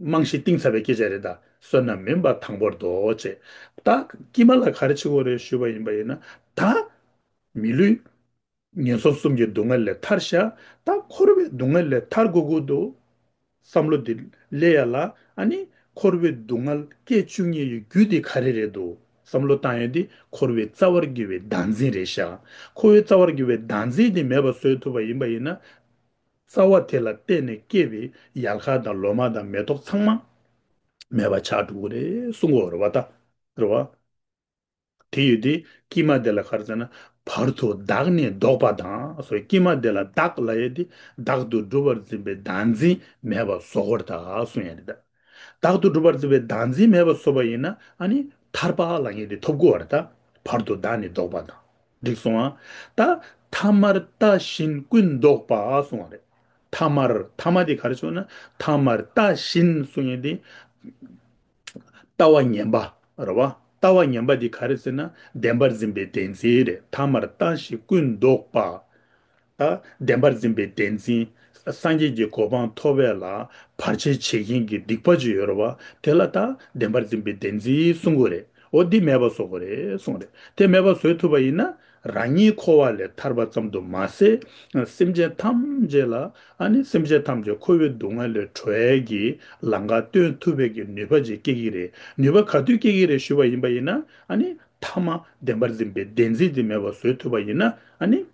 རྨང་གཞི་བཏིང་ཚར་བའི་སྐད་ཆ་རེད་ད། བསོད་ནམས་མིན་པ་དང་པོར་བཟློག་ཅེས། ད་དཀྱིལ་མ་ལ་ག་རེ་བྱེད་དགོས་རེད་ཞུས་པ་ཡིན་པ་ཡིན་ན། ད་མི་ལུས་ངན་སོང་གསུམ་གྱི་སྡུག་བསྔལ་ལས་ཐར་ཤག་ད་འཁོར་བའི་སྡུག་བསྔལ་ལས་ཐར་དགོས་ཀྱི་འདུག་བསམ་བློ་འདི་སླེབས་ཡ་ལ། ཨ་ནི་འཁོར་བའི་སྡུག་བསྔལ་སྐྱེ་བཅུག་མཁན་གྱི་རྒྱུ་དེ་ག་རེ་རེད་འདུག་བསམ་བློ་བཏང་ཡ་དེ་འཁོར་བའི་རྩ་བར་གྱུར་པའི་བདག་འཛིན་རེད་ཤག་འཁོར་བའི་རྩ་བར་གྱུར་པའི་བདག་འཛིན་དེ་མེད་པ་བཟོ་ཐུབ་པ་ཡིན་པ་ཡིན་ན། རྩ་བ་དེ་ལ་བརྟེན་ནས་སྐྱེས་པའི་ཡལ་ག་དང་ལོ་མ་དང་མེ་ཏོག་ཚང་མ་མེད་པ་ཆགས་འགྲོ་གི་རེད་གསུང་གི་ཡོད་རེད་བ་ད། རེད་བ། དེ་ཡོད་དེ་དཀྱིལ་མ་དེ་ལ་ག་རེ་ཟེར་ན། བར་དུ་བདག་ནི་བཟློག་པ་དང་། སོ་དཀྱིལ་མ་དེ་ལ་བདག་ལབ་ཡས་དེ་བདག་ཏུ་གྲུབ་པར་འཛིན་པའི་བདག་འཛིན་མེད་པ་བཟོ་དགོས་རེད་ད་གསུང་ཡས་རེད་ད། བདག་ཏུ་གྲུབ་པར་འཛིན་པའི་བདག་འཛིན་མེད་པ་བཟོ་བ་ཡིན་ན་ཨ་ནི་ཐར་པ་ལབ་མཁན་དེ་ཐོབ་དགོས་པ་རེད་ད། བར་དུ་བདག་ནི་བཟློག་པ་དང་། འགྲིག་སོང་ཨ། ད་ཐ་མར་ལྟ་བཞིན་ཀུན་བཟློག་པ་གསུང་བ་རེད། ཐ་མར། ཐ་མ་དེ་ག་རེ་བྱུང་ན། ཐ་མར་ལྟ་བཞིན་གསུང་ཡས་དེ། ལྟ་བ་ངན་པ་རེད་བ། ལྟ་བ་ངན་པ་འདི་ག་རེ་ཟེར་ན་བདེན་པར་འཛིན་པའི་བདེན་འཛིན་རེད། ཐ་མར་ལྟ་བཞིན་ཀུན་བཟློག་པ། ད་བདེན་པར་འཛིན་པའི་བདེན་འཛིན། སངས་རྒྱས་ཀྱི་གོ་འཕང་ཐོབ་པའི་ལ་བར་ཆད་བྱེད་མཁན་གྱི་སྡིག་པ་ཅིག་ཡོད་རེད་བ། དེ་ལ་ད་བདེན་པར་འཛིན་པའི་བདེན་འཛིན་གསུང་དགོས་རེད། འོ་འདི་མེད་པ་བཟོ་དགོས་རེད་གསུང་རེད། དེ་མེད་པ་བཟོས་ཐུབ་པ་ཡིན་ན། རང་ཉིད་འཁོར་བ་ལས་ཐར་པ་ཙམ་དུ་མ་ཟད། སེམས་ཅན་ཐམས་ཅད་ལ། ཨ་ནི་སེམས་ཅན་ཐམས་ཅད་འཁོར་བའི་སྡུག་བསྔལ་ལས་གྲོལ་ཡས་ཀྱི་ལམ་ཁ་སྟོན་ཐུབ་པའི་གི་ནུས་པ་ཅིག་སྐྱེ་གི་རེད། ནུས་པ་ག་དུས་སྐྱེ་གི་རེད་ཞུས་པ་ཡིན་པ་ཡིན་ན། ཨ་ནི་ཐ་མ་བདེན་པར་འཛིན་པའི་བདེན་འཛིན་དེ་མེད་པ་བཟོས་ཐུབ་པ་ཡིན་ན། ཨ་ནི་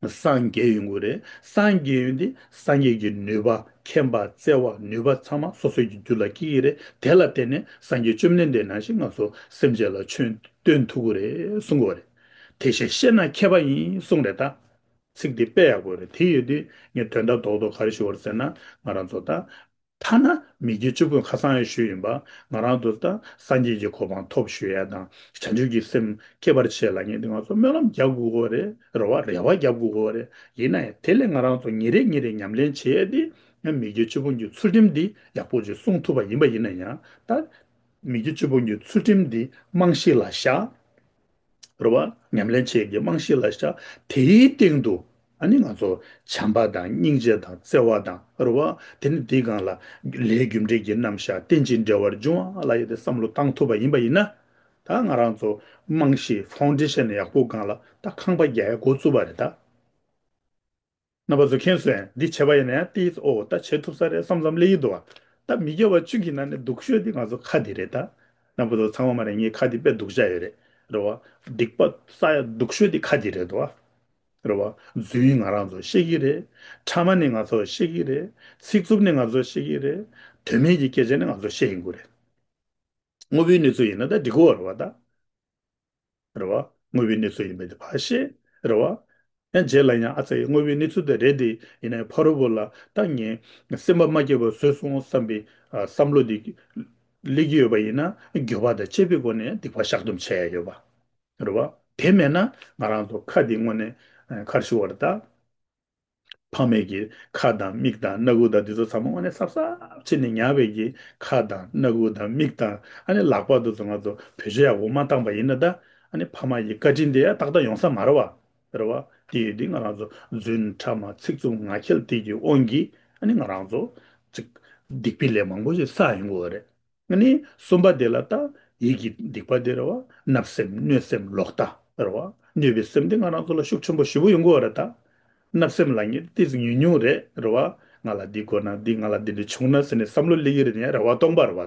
སངས་རྒྱས་ཡོང་གི་རེད། སངས་རྒྱས་ཡོང་དུས་སངས་རྒྱས་ཀྱི་ནུས་པ། མཁྱེན་པ། བརྩེ་བ། ནུས་པ་ཚང་མ་སོ་སོ་ཡི་རྒྱུད་ལ་སྐྱེ་གི་རེད། དེ་ལ་བརྟེན་ནས་སངས་རྒྱས་བཅོམ་ལྡན་འདས་ནང་བཞིན་ང་ཚོ་སེམས་ཅན་ལ་ཆོས་སྟོན་ཐུབ་ཀྱི་རེད་གསུང་གི་རེད། དེ་བཞིན་ཤེས་ན་མཁས་པ་ཡིན་གསུངས་རེད་ད། ཚིག་འདི་དཔེ་ཡག་པོ་རེད། དེ་ཡོད་དུས་ངས་དོན་དག་རྡོག་རྡོག་ག་རེ་ཞུ་བར་ཟེར་ན། ང་རང་ཚོ་ད། ཐ་ན་མི་དགེ་བཅུ་སྤོང་ཁ་སང་ཡང་ཞུས་ཡིན་པ། ང་རང་ཚོ་ད་སངས་རྒྱས་ཀྱི་གོ་འཕང་ཐོབ་ཞུ་ཡ་དང་བྱང་ཆུབ་ཀྱི་སེམས་སྐྱེ་བར་བྱེད་ལབ་མཁན་དེ་ང་ཚོ་སྨོན་ལམ་རྒྱག་དགོས་ཀྱི་རེད། རེ་བ་རེ་བ་རྒྱག་དགོས་ཀྱི་རེད། ཡིན་ན་ཡང་དེ་ལས་ང་རང་ཚོ་ཉིན་རེ་ཉིན་རེ་ཉམས་ལེན་བྱེད་ཡ་དེ་ཡང་མི་དགེ་བཅུ་སྤོང་གི་ཚུལ་ཁྲིམས་འདི་ཡག་པོ་ཅིག་སྲུང་ཐུབ་པ་ཡིན་པ་ཡིན་ན་ཡང་། ད་མི་དགེ་བཅུ་སྤོང་གི་ཚུལ་ཁྲིམས་འདི་རྨང་གཞི་ལ་བཞག་རེད་བ། ཉམས་ལེན་བྱེད་ཀྱི་རྨང་གཞི་ལ་བཞག་དེའི་སྟེང་དུ་ཨ་ནི་ང་ཚོ་བྱམས་པ་དང་སྙིང་རྗེ་དང་བརྩེ་བ་དང་རེད་བ། དེ་ནི་དེའི་སྒང་ལ་ལས་རྒྱུ་འབྲས་ཀྱི་རྣམ་གཞག་རྟེན་ཅིང་འབྲེལ་བར་འབྱུང་བ་ལབ་ཡས་དེ་བསམ་བློ་བཏང་ཐུབ་པ་ཡིན་པ་ཡིན་ན། ད་ང་རང་ཚོ་རྨང་གཞི་ཕའུན་ཌེ་ཤན་ཡག་པོ་སྒང་ལ་ད་ཁང་པ་རྒྱག་ཡས་འགོ་བཙུགས་པ་རེད་ད། རྣམ་པ་ཚོ་མཁྱེན་སོང་ངས། འདི་བྱས་པ་ཡིན་ན་ཡང་ཏིས་ཨོ་ད་བྱེད་ཐུབ་ས་རེད་བསམ་བསམ་སླེབས་ཀྱི་འདུག་བ། ད་མི་དགེ་བ་བཅུ་གི་ནང་ནས་སྡུག་ཤོས་འདི་ང་ཚོ་ཁ་འདི་རེད་ད། རྣམ་པ་ཚོ་ཚང་མ་མ་རེད། ངའི་ཁ་འདི་དཔེ་སྡུག་ཅག་ཡོད་རེད། རེད་བ། སྡིག་པ་བསགས་ཡ་སྡུག་ཤོས་འདི་ཁ་འདི་རེད་འདུག་བ། རེད་བ། རྫུན་ང་རང་ཚོ་བཤད་ཀྱི་རེད། ཕྲ་མ་ནི་ང་ཚོ་བཤད་ཀྱི་རེད། ཚིག་རྩུབ་ནི་ང་ཚོ་བཤད་ཀྱི་རེད། དོན་མེད་ཀྱི་སྐད་ཆ་ནི་ང་ཚོ་བཤད་ཡིན་དགོས་རེད། དངོས་པོའི་གནས་ཚུལ་ཡིན་ན་ད་འགྲིག་གི་རེད་བ་ད། རེད་བ། དངོས་པོའི་གནས་ཚུལ་ཡིན་པ་དེ་ཕར་བཤད། རེད་བ། ཡང་རྗེས་ལ་ཡང་ཨ་ཙི་དངོས་པོའི་གནས་ཚུལ་དེ་རེད་དེ། ཡིན་ནའི་ཕ་རོལ་པོ་ལ་ད་ངས་སེམས་པ་མ་སྐྱིད་པ་བཟོས་སོང་བསམ་པའི་ཨ་བསམ་བློ་དེ་སླེབས་ཀྱི་ཡོད་པ་ཡིན་ན། འགྱོད་པ་དང་བཅས་པའི་སྒོ་ནས་སྡིག་པ་བཤགས་སྡོམ་བྱས་ཡ་ཡོད་པ། རེད་བ། དེ་མེད་ན་ང་རང་ཚོ་ཁ་དེ་དངོས་གནས་ཨ་ག་རེ་ཞུ་བ་རེད་ད། ཕ་མེས་ཀྱི་ཁ་དང་མིག་དང་སྣ་ཁུག་དང་འདི་ཚོ་ཚང་མ་དངོས་གནས་གཟབ་གཟབ་བྱས་ནས་ཉར་བའི་གི་ཁ་དང་སྣ་ཁུག་དང་མིག་དང་ཨ་ནི་ལག་པ་འདི་ཚོ་ང་ཚོ་བེད་སྤྱོད་ཡག་པོ་མ་བཏང་པ་ཡིན་ན་ད། ཨ་ནི་ཕ་མ་ཡི་བཀའ་དྲིན་དེ་ཡང་ཏག་ཏག་ཡོང་ས་མ་རེད་བ། རེད་བ། དེ་ཡོད་དུས་ང་རང་ཚོ་རྫུན་ཕྲ་མ་ཚིག་རྩུབ་ངག་འཁྱལ་དེ་གི་དབང་གིས་ཨ་ནི་ང་རང་ཚོ་ཅིག་སྡིག་པའི་ལས་མང་པོ་ཞིག་བསགས་ཡོང་གི་ཡོད་རེད། ཨ་ནི་གསུམ་པ་དེ་ལ་ད་ཡིད་ཀྱི་སྡིག་པ་དེ་རེད་བ། བརྣབ་སེམས། གནོད་སེམས། ལོག་ལྟ་རེད་བ། གནོད་པའི་སེམས་དེ་ང་རང་ཚོ་ལ་ཤུགས་ཆེན་པོ་ཞེ་པོ་ཡོང་གི་ཡོད་རེད་ད། བརྣབ་སེམས་ལབ་མཁན་ཏོག་ཙམ་ཉུང་ཉུང་རེད། རེད་བ། ང་ལ་འདི་དགོས་ན། འདི་ང་ལ་འདི་འདྲ་བྱུང་ན་ཟེར་ནས་བསམ་བློ་སླེབས་ཀྱི་རེད། ཡང་རེ་བ་སྟོང་པ་རེད་བ་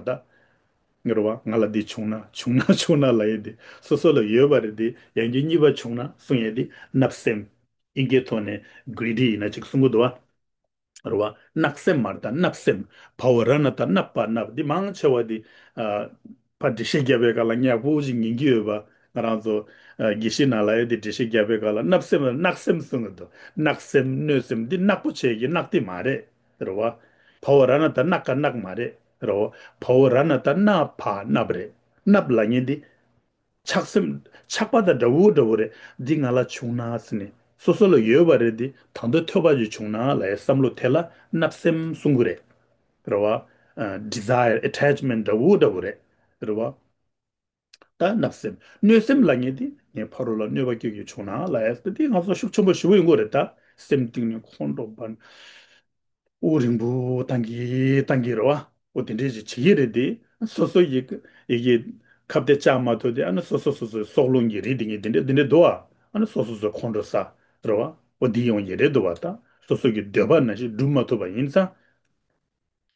ད། རེད་བ། ང་ལ་འདི་བྱུང་ན། བྱུང་ན། བྱུང་ན་ལབ་ཡས་དེ་སོ་སོ་ལ་ཡོད་པ་རེད་དེ། ཡང་བསྐྱར་གཉིས་པ་བྱུང་ན་གསུང་ཡས་དེ་བརྣབ་སེམས། ཨིན་སྐད་ཐོག་ནས་གྷི་རི་ཌི་ཡིན་ན་ཅིག་གསུང་གི་འདུག་བ། རེད་བ། བརྣབ་སེམས་མ་རེད་ད། བརྣབ་སེམས། བ་འོག་ར་ན་བཏགས་བརྣབ། པ་བརྣབ། འདི་མང་ཆེ་བ་འདི་ཨ་ཕར་འགྲེལ་བཤད་རྒྱབ་པའི་སྐབས་ལ་ངས་ཡག་པོ་ཅིག་ཉན་གྱི་ཡོད་པ། ང་རང་ཚོ་ཨ་དགེ་བཤེས་ནང་ལ་ཡོད་དེ་འགྲེལ་བཤད་རྒྱབ་པའི་སྐབས་ལ་བརྣབ་སེམས་ལ་བརྣབ་སེམས་གསུང་གི་འདུག། བརྣབ་སེམས། གནོད་སེམས། འདི་ནག་པོ་བྱེད་ཀྱི་ནག་དེ་མ་རེད། རེད་བ། བ་འོག་ར་ན་བཏགས་བརྣག། ག་ནག་མ་རེད། རེད་བ། བ་འོག་ར་ན་བཏགས་བརྣ། བ་བརྣབ་རེད། བརྣབ་ལབ་མཁན་འདི་ཆགས་སེམས། ཆགས་པ་དང་འདྲ་བོ་འདྲ་བོ་རེད། འདི་ང་ལ་བྱུང་ན་ཟེར་ནས་སོ་སོ་ལ་ཡོད་པ་རེད། འདི་ད་དུང་ཐོས་པ་ཅིག་བྱུང་ན་ལབ་ཡའི་བསམ་བློ་དེ་ལ་བརྣབ་སེམས་གསུང་གི་རེད། རེད་བ། ཨ་ཌི་ཛའི་ཡར། ཨེ་ཊེཆ་མེན་ཊི་འདྲ་བོ་འདྲ་བོ་རེད། རེད་བ། ད་བརྣབ་སེམས། གནོད་སེམས་ལབ་མཁན་འདི་ངས་ཕ་རོལ་ལ་གནོད་པ་བསྐྱལ་གྱི་བྱུང་ན་ལབ་ཡ་དེ་ང་ཚོ་ཤུགས་ཆེན་པོ་ཞེ་པོ་ཡོང་གི་རེད་ད། སེམས་གཏིང་ནས་ཁོང་ཁྲོ་བར། དབུགས་རིང་པོ་བཏང་གི་བཏང་གི་རེད་བ། འོ་དེ་འདྲས་ཅིག་བྱེད་ཀྱི་རེད་དེ། སོ་སོ་ཡི་ཡི་གེ་ཁ་གཏད་བཅག་མ་ཐུབ་དེ། ཨ་ནི་སོ་སོ་སོ་སོའི་སྲོག་རླུང་གི་རིགས་དེ་ངས་དེ་འདྲས་དེ་འདྲས་འདུག་ཨ། ཨ་ནི་སོ་སོ་སོའི་ཁོང་ཁྲོ་ཟ་རེད་བ། འོ་འདི་ཡོང་གི་རེད་འདུག་བ། ད་སོ་སོ་གི་འདོད་པ་ནང་བཞིན་སྒྲུབ་མ་ཐུབ་པ་ཡིན་ཙང་།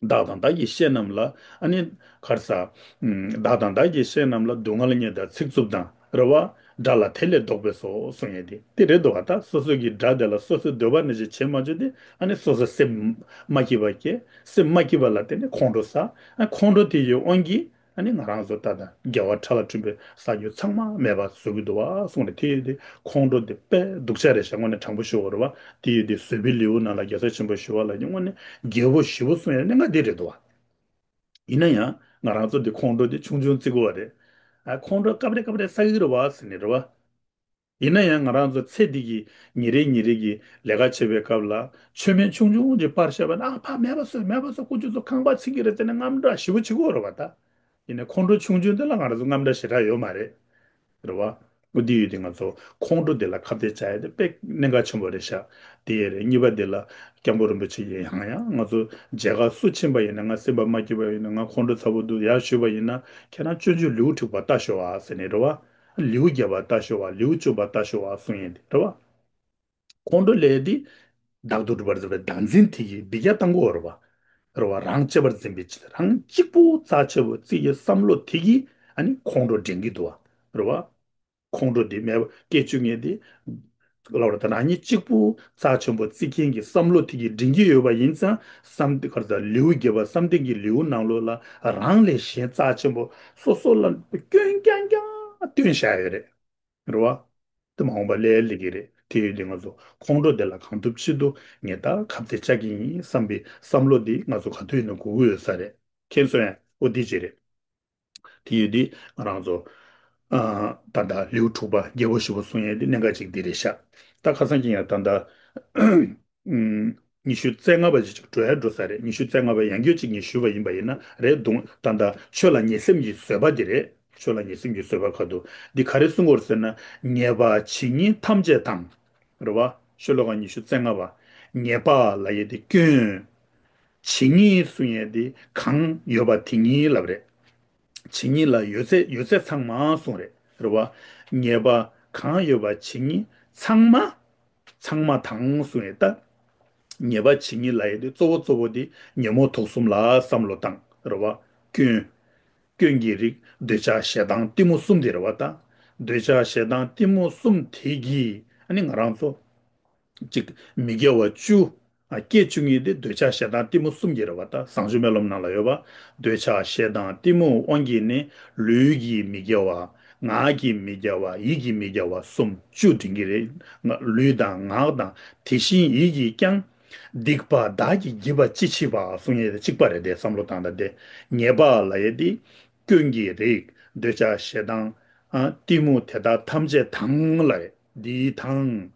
བདག་དང་བདག་གི་བཤེས་རྣམས་ལ། ཨ་ནི་ག་རེ་ཟ། ཨམ། བདག་དང་བདག་གི་བཤེས་རྣམས་ལ་སྡུག་བསྔལ་བརྙས་དང་ཚིག་རྩུབ་དང་། རེད་བ། དགྲ་ལ་དེ་ལས་བཟློག་པས་སོ་གསུང་ཡས་དེ་དེ་རེད་འདུག་བ། ད་སོ་སོ་གི་དགྲ་དེ་ལ་སོ་སོའི་འདོད་པ་ནང་བཞིན་བྱེད་མ་བཅུག་དེ། ཨ་ནི་སོ་སོ་སེམས་མ་སྐྱིད་པ་སྐྱེ། སེམས་མ་སྐྱིད་པ་ལ་བརྟེན་ནས་ཁོང་ཁྲོ་ཟ། ཨ་ཁོང་ཁྲོ་དེ་ཡི་དབང་གིས་ཨ་ནི་ང་རང་ཚོ་ད་ལྟ་དགེ་བ་ཕྲ་ལ་གྲུབ་པའི་ཟ་རྒྱུ་ཚང་མ་མེད་པ་བཟོ་གི་འདུག་བ་གསུངས་ནས། དེ་ཡོད་དེ་ཁོང་ཁྲོ་དེ་དཔེ་སྡུག་ཅག་རེད་ཤག། དངོས་གནས་དྲང་པོ་ཞུ་བ་རེད་བ། དེ་ཡོད་དེ་བཟོད་པའི་ལེའུ་ནང་ལ་རྒྱལ་སྲས་ཆེན་པོ་ཞི་བ་ལྷ་གིས་དངོས་གནས་རྒྱལ་པོ་ཞེ་པོ་གསུངས་ཡ་གནད་འགག་འདི་རེད་འདུག་བ། ཡིན་ན་ཡང་ང་རང་ཚོ་འདི་ཁོང་ཁྲོ་འདི་ཆུང་ཆུང་བརྩི་གི་ཡོད་རེད། ཨ་ཁོང་ཁྲོ་སྐབས་རེ་སྐབས་རེ་ཟ་གི་རེད་བ་ཟེར་ནས་རེད་བ། ཡིན་ན་ཡང་ང་རང་ཚོ་ཚེ་འདི་གི་ཉིན་རེ་ཉིན་རེ་གི་ལས་ཀ་བྱེད་པའི་སྐབས་ལ་མཆོད་མེ་ཆུང་ཆུང་ཅིག་སྤར་བཞག་པ་ན། ཨ་ཕ་མེད་པ་བཟོས། མེད་པ་བཟོས། ཁོ་ཚོ་ཚོ་ཁང་པ་ཚིག་གི་རེད་ཟེར་ནས་དངངས་སྐྲག་ཞེ་པོ་བྱེད་ཀྱི་ཡོད་རེད་བ་ད། ཡིན་ནའི་ཁོང་ཁྲོ་ཆུང་ཆུང་དེ་ལ་ང་རང་ཚོ་དངངས་སྐྲག་ཞེ་དྲག་ཡོད་མ་རེད། རེད་བ། འོ་འདི་ཡོད་དེ་ང་ཚོ་ཁོང་ཁྲོ་དེ་ལ་ཁ་གཏད་བཅག་ཡ་དེ་དཔེ་གནད་འགག་ཆེན་པོ་རེད་ཤག། དེ་ཡས་རེད། གཉིས་པ་དེ་ལ་སྐྱབས་མགོན་རིན་པོ་ཆེ་ཡིས་ཡང་ཡང་ང་ཚོ་མཇལ་ཁ་སུ་ཕྱིན་པ་ཡིན་ན། ང་སེམས་པ་མ་སྐྱིད་པ་ཡིན་ན། ང་ཁོང་ཁྲོ་ཚ་པོ་འདུག་ཡར་ཞུས་པ་ཡིན་ན། ཁྱེད་རང་སྤྱོད་འཇུག་ལེའུ་དྲུག་པ་ལྟ་ཤོག་ཨ་ཟེར་ནས་རེད་བ། ལེའུ་བརྒྱད་པ་ལྟ་ཤོག་ཨ། ལེའུ་བཅུ་པ་ལྟ་ཤོག་ཨ་གསུང་ཡས་དེ་རེད་བ། ཁོང་ཁྲོ་ལབ་ཡས་དེ་བདག་ཏུ་གྲུབ་པར་འཛིན་པའི་བདག་འཛིན་དེ་གིས་འབུད་རྒྱག་བཏང་གི་ཡོད་རེད་བ། རེད་བ། རང་གཅེས་པར་འཛིན་པའི་ཕྱིར། རང་གཅིག་པུ་རྩ་ཆེ་བོ་བརྩི་ཡའི་བསམ་བློ་དེ་གིས་ཨ་ནི་ཁོང་ཁྲོ་འདྲེན་གྱི་འདུག་བ། རེད་བ། ཁོང་ཁྲོ་དེ་མེད་པ་སྐད་ཅིག་ངས་དེ་ ལབ་ར་ད་རང་ཉིད་གཅིག་པུ་རྩ་ཆེན་པོ་བརྩི་མཁན་གྱི་བསམ་བློ་དེ་གིས་འདྲེན་གྱི་ཡོད་པ་ཡིན་ཙང་བསམ་གཏན་ག་རེ་ད་ལེའུ་བརྒྱད་པ་བསམ་གཏན་གྱི་ལེའུ་ནང་ལོགས་ལ་རང་ལས་གཞན་རྩ་ཆེན་པོ་སོ་སོ་ལ་སྐྱོན་རྐྱང་རྐྱང་བཏོན་བཞག་ཡོད་རེད། རེད་བ། དེ་མ་འོངས་པ་ལས་ལས་ཀྱི་རེད། དེ་ཡོད་དུས་ང་ཚོ་ཁོང་ཁྲོ་དེ་ལ་གང་ཐུབ་ཅི་ཐུབ་ངས་ད་ཁ་གཏད་བཅག་གི་ཡིན་བསམ་པའི་བསམ་བློ་འདི་ང་ཚོ་ག་དུས་ཡིན་ན་དགོས་ཀྱི་ཡོད་ས་རེད། མཁྱེན་སོང་ཡ། འོ་འདི་ཅིག་རེད། དེ་ཡོད་དུས་ང་རང་ཚོ་ཨ་ད་ལྟ་ལེའུ་དྲུག་པ་རྒྱལ་པོ་ཞེ་པོ་གསུང་ཡས་དེ་གནད་འགག་ཅིག་འདི་རེད་ཤག་ད་ཁ་སང་ཁྱེད་ཡང་ད་ལྟ་ཨུམ། ཉི་ཤུ་རྩ་ལྔ་པ་ཅིག་འགྲོ་ཡ་འགྲོ་ས་རེད། ཉི་ཤུ་རྩ་ལྔ་པ་ཡང་བསྐྱར་ཅིག་ངས་ཞུས་པ་ཡིན་པ་ཡིན་ན་རེད་འདུག་ད་ལྟ་ཆོས་ལ་ངེས་སེམས་ཀྱི་བཟོད་པ་འདི་རེད། ཆོས་ལ་ངེས་སེམས་ཀྱི་བཟོད་པ་ག་འདུག་འདི་ག་རེ་གསུང་གི་ཡོད་ཟེར་ན། ཉེས་པ་ཇི་སྙེད་ཐམས་ཅད་དང་། རེད་བ། ཤོ་ལོ་ཀ་ཉི་ཤུ་རྩ་ལྔ་པ། ཉེས་པ་ལབ་ཡས་དེ་སྐྱོན། ཇི་སྙེད་གསུང་ཡས་དེ་གང་ཡོད་པ་དེ་ཉིད་ལབ་རེད། ཇི་སྙེད་ལ་ཡོད་ཚད་ཡོད་ཚད་ཚང་མ་གསུང་རེད། རེད་བ། ཉེས་པ་གང་ཡོད་པ་ཇི་སྙེད་ཚང་མ། ཚང་མ་དང་གསུང་ཡས་ད། ཉེས་པ་ཇི་སྙེད་ལབ་ཡས་དེ་གཙོ་བོ་གཙོ་བོ་དེ་ཉོན་མོངས་དུག་གསུམ་ལ་བསམ་བློ་བཏང་། རེད་བ། སྐྱོན། སྐྱོན་གྱི་རིགས་འདོད་ཆགས་ཞེ་སྡང་གཏི་མུག་གསུམ་དེ་རེད་བ་ད། འདོད་ཆགས་ཞེ་སྡང་གཏི་མུག་གསུམ་དེ་གིས་ཨ་ནི་ང་རང་ཚོ། གཅིག་མི་དགེ་བ་བཅུ། ཨ་སྐྱེ་བཅུག་མཁན་དེ་འདོད་ཆགས་ཞེ་སྡང་གཏི་མུག་གསུམ་གྱིས་རེད་བ་ད། བཟང་སྤྱོད་སྨོན་ལམ་ནང་ལ་ཡོད་པ། འདོད་ཆགས་ཞེ་སྡང་གཏི་མུག་དབང་གིས་ནི་ལུས་ཀྱི་མི་དགེ་བ། ངག་གི་མི་དགེ་བ། ཡིད་ཀྱི་མི་དགེ་བ་གསུམ་བཅུ་འདྲེན་གྱི་རེད། ང་ལུས་དང་ངག་དང་དེ་བཞིན་ཡིད་ཀྱིས་ཀྱང་། སྡིག་པ་བདག་གིས་བགྱིས་པ་ཅི་མཆིས་པ་གསུང་ཡས་དེ་གཅིག་པ་རེད་དེ་བསམ་བློ་བཏང་ད་དེ། ཉེས་པ་ལབ་ཡས་དེ། སྐྱོན་གྱི་རིགས་འདོད་ཆགས་ཞེ་སྡང་། ཨ་གཏི་མུག་དེ་དག་ཐམས་ཅད་དང་ལ་རེད། འདི་དང་།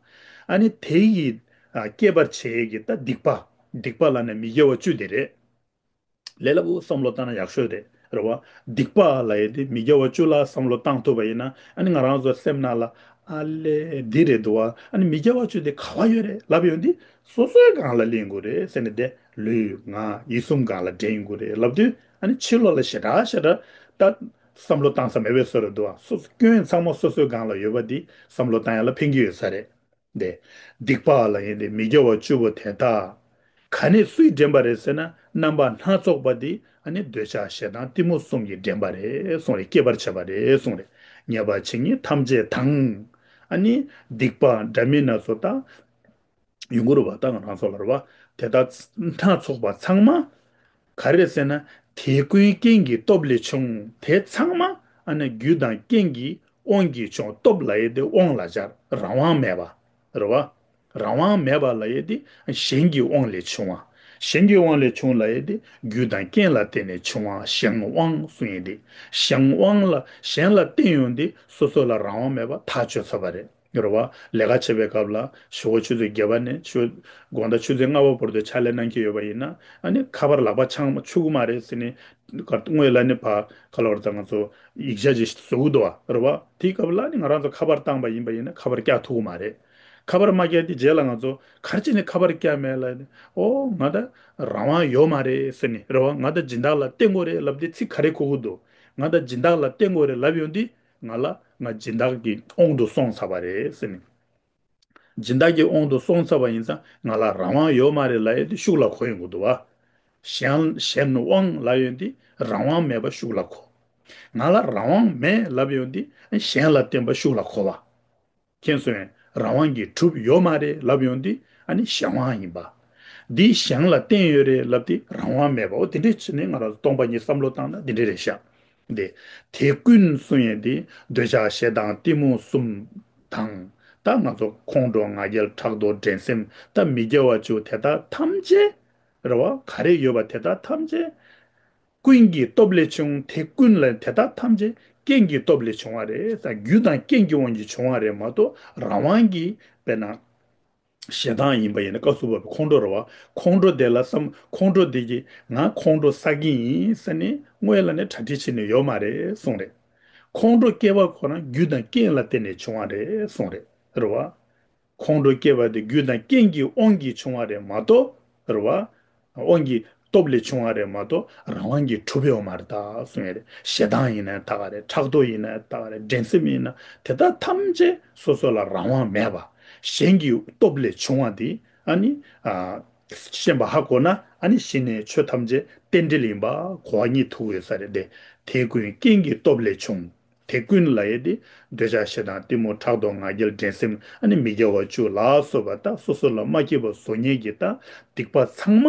ཨ་ནི་དེ་ཡི་ཨ་སྐྱེད་པར་བྱེད་ཀྱི་ད་སྡིག་པ། སྡིག་པ་ལ་ནི་མི་དགེ་བ་བཅུ་དེ་རེད། ལས་སླ་པོ་བསམ་བློ་བཏང་ན་ཡག་ཤོས་རེད། རེད་བ། སྡིག་པ་ལབ་ཡས་དེ་མི་དགེ་བ་བཅུ་ལ་བསམ་བློ་བཏང་ཐུབ་པ་ཡིན་ན་ཨ་ནི་ང་རང་ཚོ་སེམས་ནང་ལ་ཨ་ལས་འདི་རེད་འདུག་བ། ཨ་ནི་མི་དགེ་བ་བཅུ་དེ་ག་བ་ཡོད་རེད་ལབ་ཡོང་དུས་སོ་སོའི་སྒང་ལ་ལེན་དགོས་རེད་ཟེར་ནས་དེ་ལུས་ངག་ཡིད་གསུམ་སྒང་ལ་འདྲེན་ཡོང་དགོས་རེད་ལབ་དུས་ཨ་ནི་ཕྱི་ལོགས་ལ་ཞེ་དྲག་ཞེ་དྲག་ད་བསམ་བློ་བཏང་ས་མེད་པའི་བཟོ་འདྲ་འདུག་བ། སོ་སོ་སྐྱོན་ཚང་མ་སོ་སོའི་སྒང་ལ་ཡོད་པ་འདི་བསམ་བློ་བཏང་ཡ་ལ་ཕན་གྱི་ཡོད་ས་རེད། འདི། སྡིག་པ་ལབ་ཡས་དེ་མི་དགེ་བ་བཅུ་པོ་དེ་དག་ག་ནས་སུས་འདྲེན་པ་རེད་ཟེར་ན་རྣམ་པ་སྣ་ཚོགས་པ་འདི་ཨ་ནི་འདོད་ཆགས་ཞེ་སྡང་གཏི་མུག་གསུམ་གྱིས་འདྲེན་པ་རེད་གསུངས་རེད། སྐྱེད་པར་བྱེད་པ་རེད་གསུངས་རེད། ཉེས་པ་ཇི་སྙེད་ཐམས་ཅད་དང་། ཨ་ནི་སྡིག་པ་འདྲ་མིན་སྣ་ཚོགས་དག་ཡོང་གི་རེད་བ། ད་ང་རང་ཚོ་ལ་རེད་བ། དེ་དག་སྣ་ཚོགས་པ་ཚང་མ་ག་རེ་རེད་ཟེར་ན། དེ་ཀུན་རྐྱེན་གྱི་སྟོབས་ལས་བྱུང་། དེ་ཚང་མ་ཨ་ནི་རྒྱུ་དང་རྐྱེན་གྱི་དབང་གིས་བྱུང་། སྟོབས་ལབ་ཡས་དེ་དབང་ལ་སྦྱར། རང་དབང་མེད་པ། རེད་བ། རང་དབང་མེད་པ་ལབ་ཡས་དེ་གཞན་གྱི་དབང་ལས་བྱུང་བ། གཞན་གྱི་དབང་ལས་བྱུང་ལབ་ཡས་དེ་རྒྱུ་དང་རྐྱེན་ལ་བརྟེན་ནས་བྱུང་བ་གཞན་དབང་གསུང་ཡས་དེ། གཞན་དབང་ལ་གཞན་ལ་བརྟེན་ཡོང་དུས་སོ་སོ་ལ་རང་དབང་མེད་པ་ཐག་ཆོད་ཚར་བ་རེད། རེད་བ། ལས་ཀ་བྱེད་པའི་སྐབས་ལ་ཞོགས་ཆུ་ཚོད་བརྒྱད་པ་ནས་ཆུ་དགོང་དག་ཆུ་ཚོད་ལྔ་པ་བར་དུ་ཕྱག་ལས་གནང་གི་ཡོད་པ་ཡིན་ན་ཨ་ནི་ཁ་པར་ལག་པ་འཆང་ཆོག་གི་མ་རེད་ཟེར་ནས་སྔོན་ལ་ནི་ཕ་ག་ལ་བར་དུ་ང་ཚོ་ཡིག་ཆ་ཅིག་བཟོ་གི་འདུག་བ། རེད་བ། དེའི་སྐབས་ལ་ནི་ང་རང་ཚོ་ཁ་པར་བཏང་པ་ཡིན་པ་ཡིན་ན་ཁ་པར་བཀྱག་ཐུབ་གི་མ་རེད། ཁ་པར་མ་བཀྱག་དེ་རྗེས་ལ་ང་ཚོ་ག་རེ་བྱས་ནས་ཁ་པར་བཀྱག་མེད་ལབ་ནས་ཨོ་ང་ད་རང་དབང་ཡོད་མ་རེད་ཟེར་ནས་རེད་བ། ང་ད་སྦྱིན་བདག་ལ་བརྟེན་དགོས་རེད་ལབ་དེ་ཚིག་ག་རེ་གོ་གི་འདུག་ང་ད་སྦྱིན་བདག་ལ་བརྟེན་དགོས་རེད་ལབ་ཡོང་དུས། ང་ལ་ང་སྦྱིན་བདག་གི་དབང་དུ་སོང་ཚར་བ་རེད་ཟེར་ནས། སྦྱིན་བདག་གི་དབང་དུ་སོང་ཚར་བ་ཡིན་ཙང་ང་ལ་རང་དབང་ཡོད་མ་རེད་ལབ་ཡོད་དེ་ཤུགས་ལ་གོ་ཡོང་གི་འདུག་བ། གཞན་གཞན་དབང་ལབ་ཡོད་དེ་རང་དབང་མེད་པ་ཤུགས་ལ་གོ། ང་ལ་རང་དབང་མེད་ལབ་ཡོད་དེ་གཞན་ལ་བརྟེན་པ་ཤུགས་ལ་གོ་བ། མཁྱེན་སོང་ངས། རང་དབང་གིས་གྲུབ་ཡོད་མ་རེད་ལབ་ཡོང་དུས་ཨ་ནི་གཞན་དབང་ཡིན་པ། འདི་གཞན་ལ་བརྟེན་ཡོད་རེད་ལབ་དུས་རང་དབང་མེད་པ། འོ་དེ་འདྲས་བྱས་ནས་ང་རང་ཚོ་སྟོང་པ་ཉིད་བསམ་བློ་བཏང་ན་འདི་འདྲས་རེད་ཤག་འདི། དེ་ཀུན་གསུང་ཡས་འདི་འདོད་ཆགས་ཞེ་སྡང་གཏི་མུག་གསུམ་དང་། ད་ང་ཚོ་ཁོང་ཁྲོ་ང་རྒྱལ་ཕྲག་དོག་འགྲན་སེམས་ད་མི་དགེ་བ་བཅུ་དེ་དག་ཐམས་ཅད་རེད་བ། ག་རེ་ཡོད་པ་དེ་དག་ཐམས་ཅད། ཀུན་གྱི་སྟོབས་ལས་བྱུང་། དེ་ཀུན་ལ་དེ་དག་ཐམས་ཅད་རྐྱེན་གྱི་སྟོབས་ལས་བྱུང་བ་རེད། ད་རྒྱུ་དང་རྐྱེན་གྱི་དབང་གིས་བྱུང་བ་རེད་མ་གཏོགས་རང་དབང་གིས་དཔེར་ན་ཞེ་སྡང་ཡིན་པ་ཡིན་ན་སྐབས་སུ་བབ་པའི་ཁོང་ཁྲོ་རེད་བ། ཁོང་ཁྲོ་དེ་ལ་བསམ་ཁོང་ཁྲོ་དེ་གིས་ང་ཁོང་ཁྲོ་ཟ་གི་ཡིན་ཟེར་ནས་སྔོན་ལ་ནས་གྲ་སྒྲིག་བྱས་ནས་ཡོད་མ་རེད་གསུངས་རེད། ཁོང་ཁྲོ་སྐྱེ་བ་ཁོ་རང་རྒྱུ་དང་རྐྱེན་ལ་བརྟེན་ནས་བྱུང་བ་རེད་གསུངས་རེད། རེད་བ། ཁོང་ཁྲོ་སྐྱེ་བ་དེ་རྒྱུ་དང་རྐྱེན་གྱི་དབང་གིས་བྱུང་བ་རེད་མ་གཏོགས་རེད་བ། དབང་གི་སྟོབས་ལས་བྱུང་བ་རེད་མ་གཏོགས་རང་དབང་གིས་གྲུབ་ཡོད་མ་རེད་ད་གསུང་ཡ་རེད། ཞེ་སྡང་ཡིན་ན་ཡང་ད་ག་རེད། ཕྲག་དོག་ཡིན་ན་ཡང་ད་ག་རེད། འགྲན་སེམས་ཡིན་ན་དེ་དག་ཐམས་ཅད་སོ་སོ་ལ་རང་དབང་མེད་པ། གཞན་གྱི་སྟོབས་ལས་བྱུང་བ་དེ་ཨ་ནི་ཨ་ཤེས་པ་ཧ་གོ་ན་ཨ་ནི་གཞི་ནས་ཆོས་ཐམས་ཅད་རྟེན་འབྲེལ་ཡིན་པ་གོ་བ་རྙེད་ཐུབ་ཡོད་ས་རེད་དེ། དེ་ཀུན་རྐྱེན་གྱི་སྟོབས་ལས་བྱུང་། དེ་ཀུན་ལ་ཡོད་དེ། འདོད་ཆགས་ཞེ་སྡང་གཏི་མུག་ཕྲག་དོག་ང་རྒྱལ་འགྲན་སེམས་ཨ་ནི་མི་དགེ་བ་བཅུ་ལ་སོགས་པ་ད་སོ་སོ་ལ་མ་སྐྱིད་པ་བཟོ་མཁན་གྱི་ད་སྡིག་པ་ཚང་མ་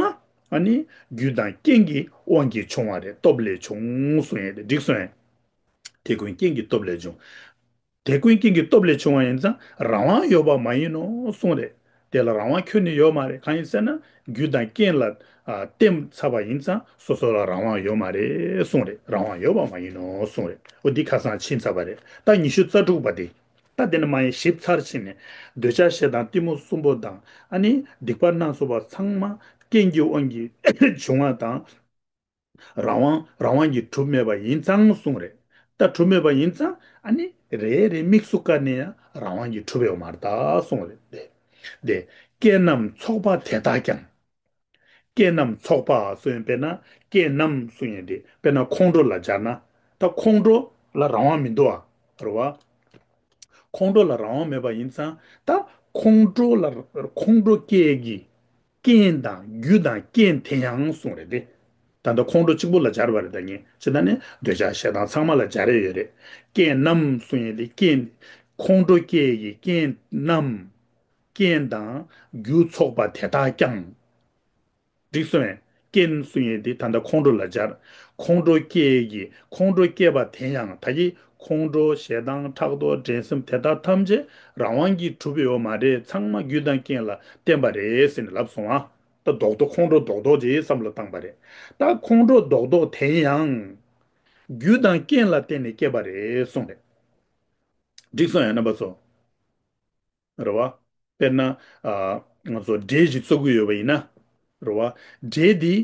ཨ་ནི་རྒྱུ་དང་རྐྱེན་གྱི་དབང་གིས་བྱུང་བ་རེད། སྟོབས་ལས་བྱུང་གསུང་ཡས་དེ་འགྲིག་སོང་ཡས། དེ་ཀུན་རྐྱེན་གྱི་སྟོབས་ལས་བྱུང་། དེ་ཀུན་རྐྱེན་གྱི་སྟོབས་ལས་བྱུང་བ་ཡིན་ཙང་རང་དབང་ཡོད་པ་མ་ཡིན་ནོ་གསུངས་རེད། དེ་ལ་རང་དབང་ཁྱོན་ནས་ཡོད་མ་རེད། གང་ཡིན་ཟེར་ན་རྒྱུ་དང་རྐྱེན་ལ་ཨ་བརྟེན་ཚར་བ་ཡིན་ཙང་སོ་སོ་ལ་རང་དབང་ཡོད་མ་རེད་གསུངས་རེད། རང་དབང་ཡོད་པ་མ་ཡིན་ནོ་གསུངས་རེད། འོ་འདི་ཁ་སང་ཕྱིན་ཚར་བ་རེད། ད་ཉི་ཤུ་རྩ་དྲུག་པ་དེ། ད་དེ་ནས་མ་ཡིན་ཞིབ་ཚར་ཕྱིན་ནས། འདོད་ཆགས་ཞེ་སྡང་གཏི་མུག་གསུམ་པོ་དང་ཨ་ནི་སྡིག་པ་སྣ་ཚོགས་པ་ཚང་མ་རྐྱེན་གྱི་དབང་གིས་བྱུང་བ་དང་། རང་དབང་རང་དབང་གིས་གྲུབ་མེད་པ་ཡིན་ཙང་གསུངས་རེད། ད་གྲུབ་མེད་པ་ཡིན་ཙང་ཨ་ནི་རེ་རེ་དམིགས་སུ་བཀར་ནས་ཡང་རང་དབང་གིས་གྲུབ་ཡོད་མ་རེད་ད་གསུངས་རེད། དེ་དེ་རྐྱེན་རྣམས་ཚོགས་པ་དེ་དག་ཀྱང་། རྐྱེན་རྣམས་ཚོགས་པ་གསུངས་ཡས་དཔེར་ན་རྐྱེན་རྣམས་གསུངས་ཡས་དེ་དཔེར་ན་ཁོང་ཁྲོ་ལ་སྦྱར་ན། ད་ཁོང་ཁྲོ་ལ་རང་དབང་མི་འདུག་ཨ། རེད་བ། ཁོང་ཁྲོ་ལ་རང་དབང་མེད་པ་ཡིན་ཙང་ད་ཁོང་ཁྲོ་ལ་ཁོང་ཁྲོ་སྐྱེ་གི་རྐྱེན་དང་རྒྱུ་དང་རྐྱེན་དེ་ཡང་གསུངས་རེད་དེ། ད་ལྟ་ཁོང་ཁྲོ་གཅིག་པུ་ལ་སྦྱར་བ་རེད་ད་ངས། ཅི་ད་ནི་འདོད་ཆགས་ཞེ་སྡང་ཚང་མ་ལ་སྦྱར་ཡས་ཡོད་རེད། རྐྱེན་རྣམས་གསུངས་ཡས་དེ་རྐྱེན། ཁོང་ཁྲོ་སྐྱེ་གི་རྐྱེན་རྣམས། རྐྱེན་དང་རྒྱུ་ཚོགས་པ་དེ་དག་ཀྱང་། འགྲིག་སོང་ངས། རྐྱེན་གསུངས་ཡས་དེ་ད་ལྟ་ཁོང་ཁྲོ་ལ་སྦྱར། ཁོང་ཁྲོ་སྐྱེ་གི་ཁོང་ཁྲོ་སྐྱེས་པ་དེ་ཡང་ད་གི་ཁོང་ཁྲོ་ཞེ་སྡང་ཕྲག་དོག་འགྲན་སེམས་དེ་དག་ཐམས་ཅད་རང་དབང་གིས་གྲུབ་ཡོད་མ་རེད། ཚང་མ་རྒྱུ་དང་རྐྱེན་ལ་བརྟེན་པ་རེད་ཟེར་ནས་ལབ་སོང་ཨ། ད་རྡོག་རྡོག་ཁོང་ཁྲོ་རྡོག་རྡོག་ཅིག་བསམ་བློ་བཏང་པ་རེད། ད་ཁོང་ཁྲོ་རྡོག་རྡོག་དེ་ཡང་རྒྱུ་དང་རྐྱེན་ལ་བརྟེན་ནས་སྐྱེས་པ་རེད་གསུངས་རེད། འགྲིག་སོང་ཡ་རྣམ་པ་ཚོ། རེད་བ། དཔེར་ན། ཨ། ང་ཚོ་འབྲས་ཤིག་བཙོ་གི་ཡོད་པ་ཡིན་ན། རེད་བ། འབྲས་འདི།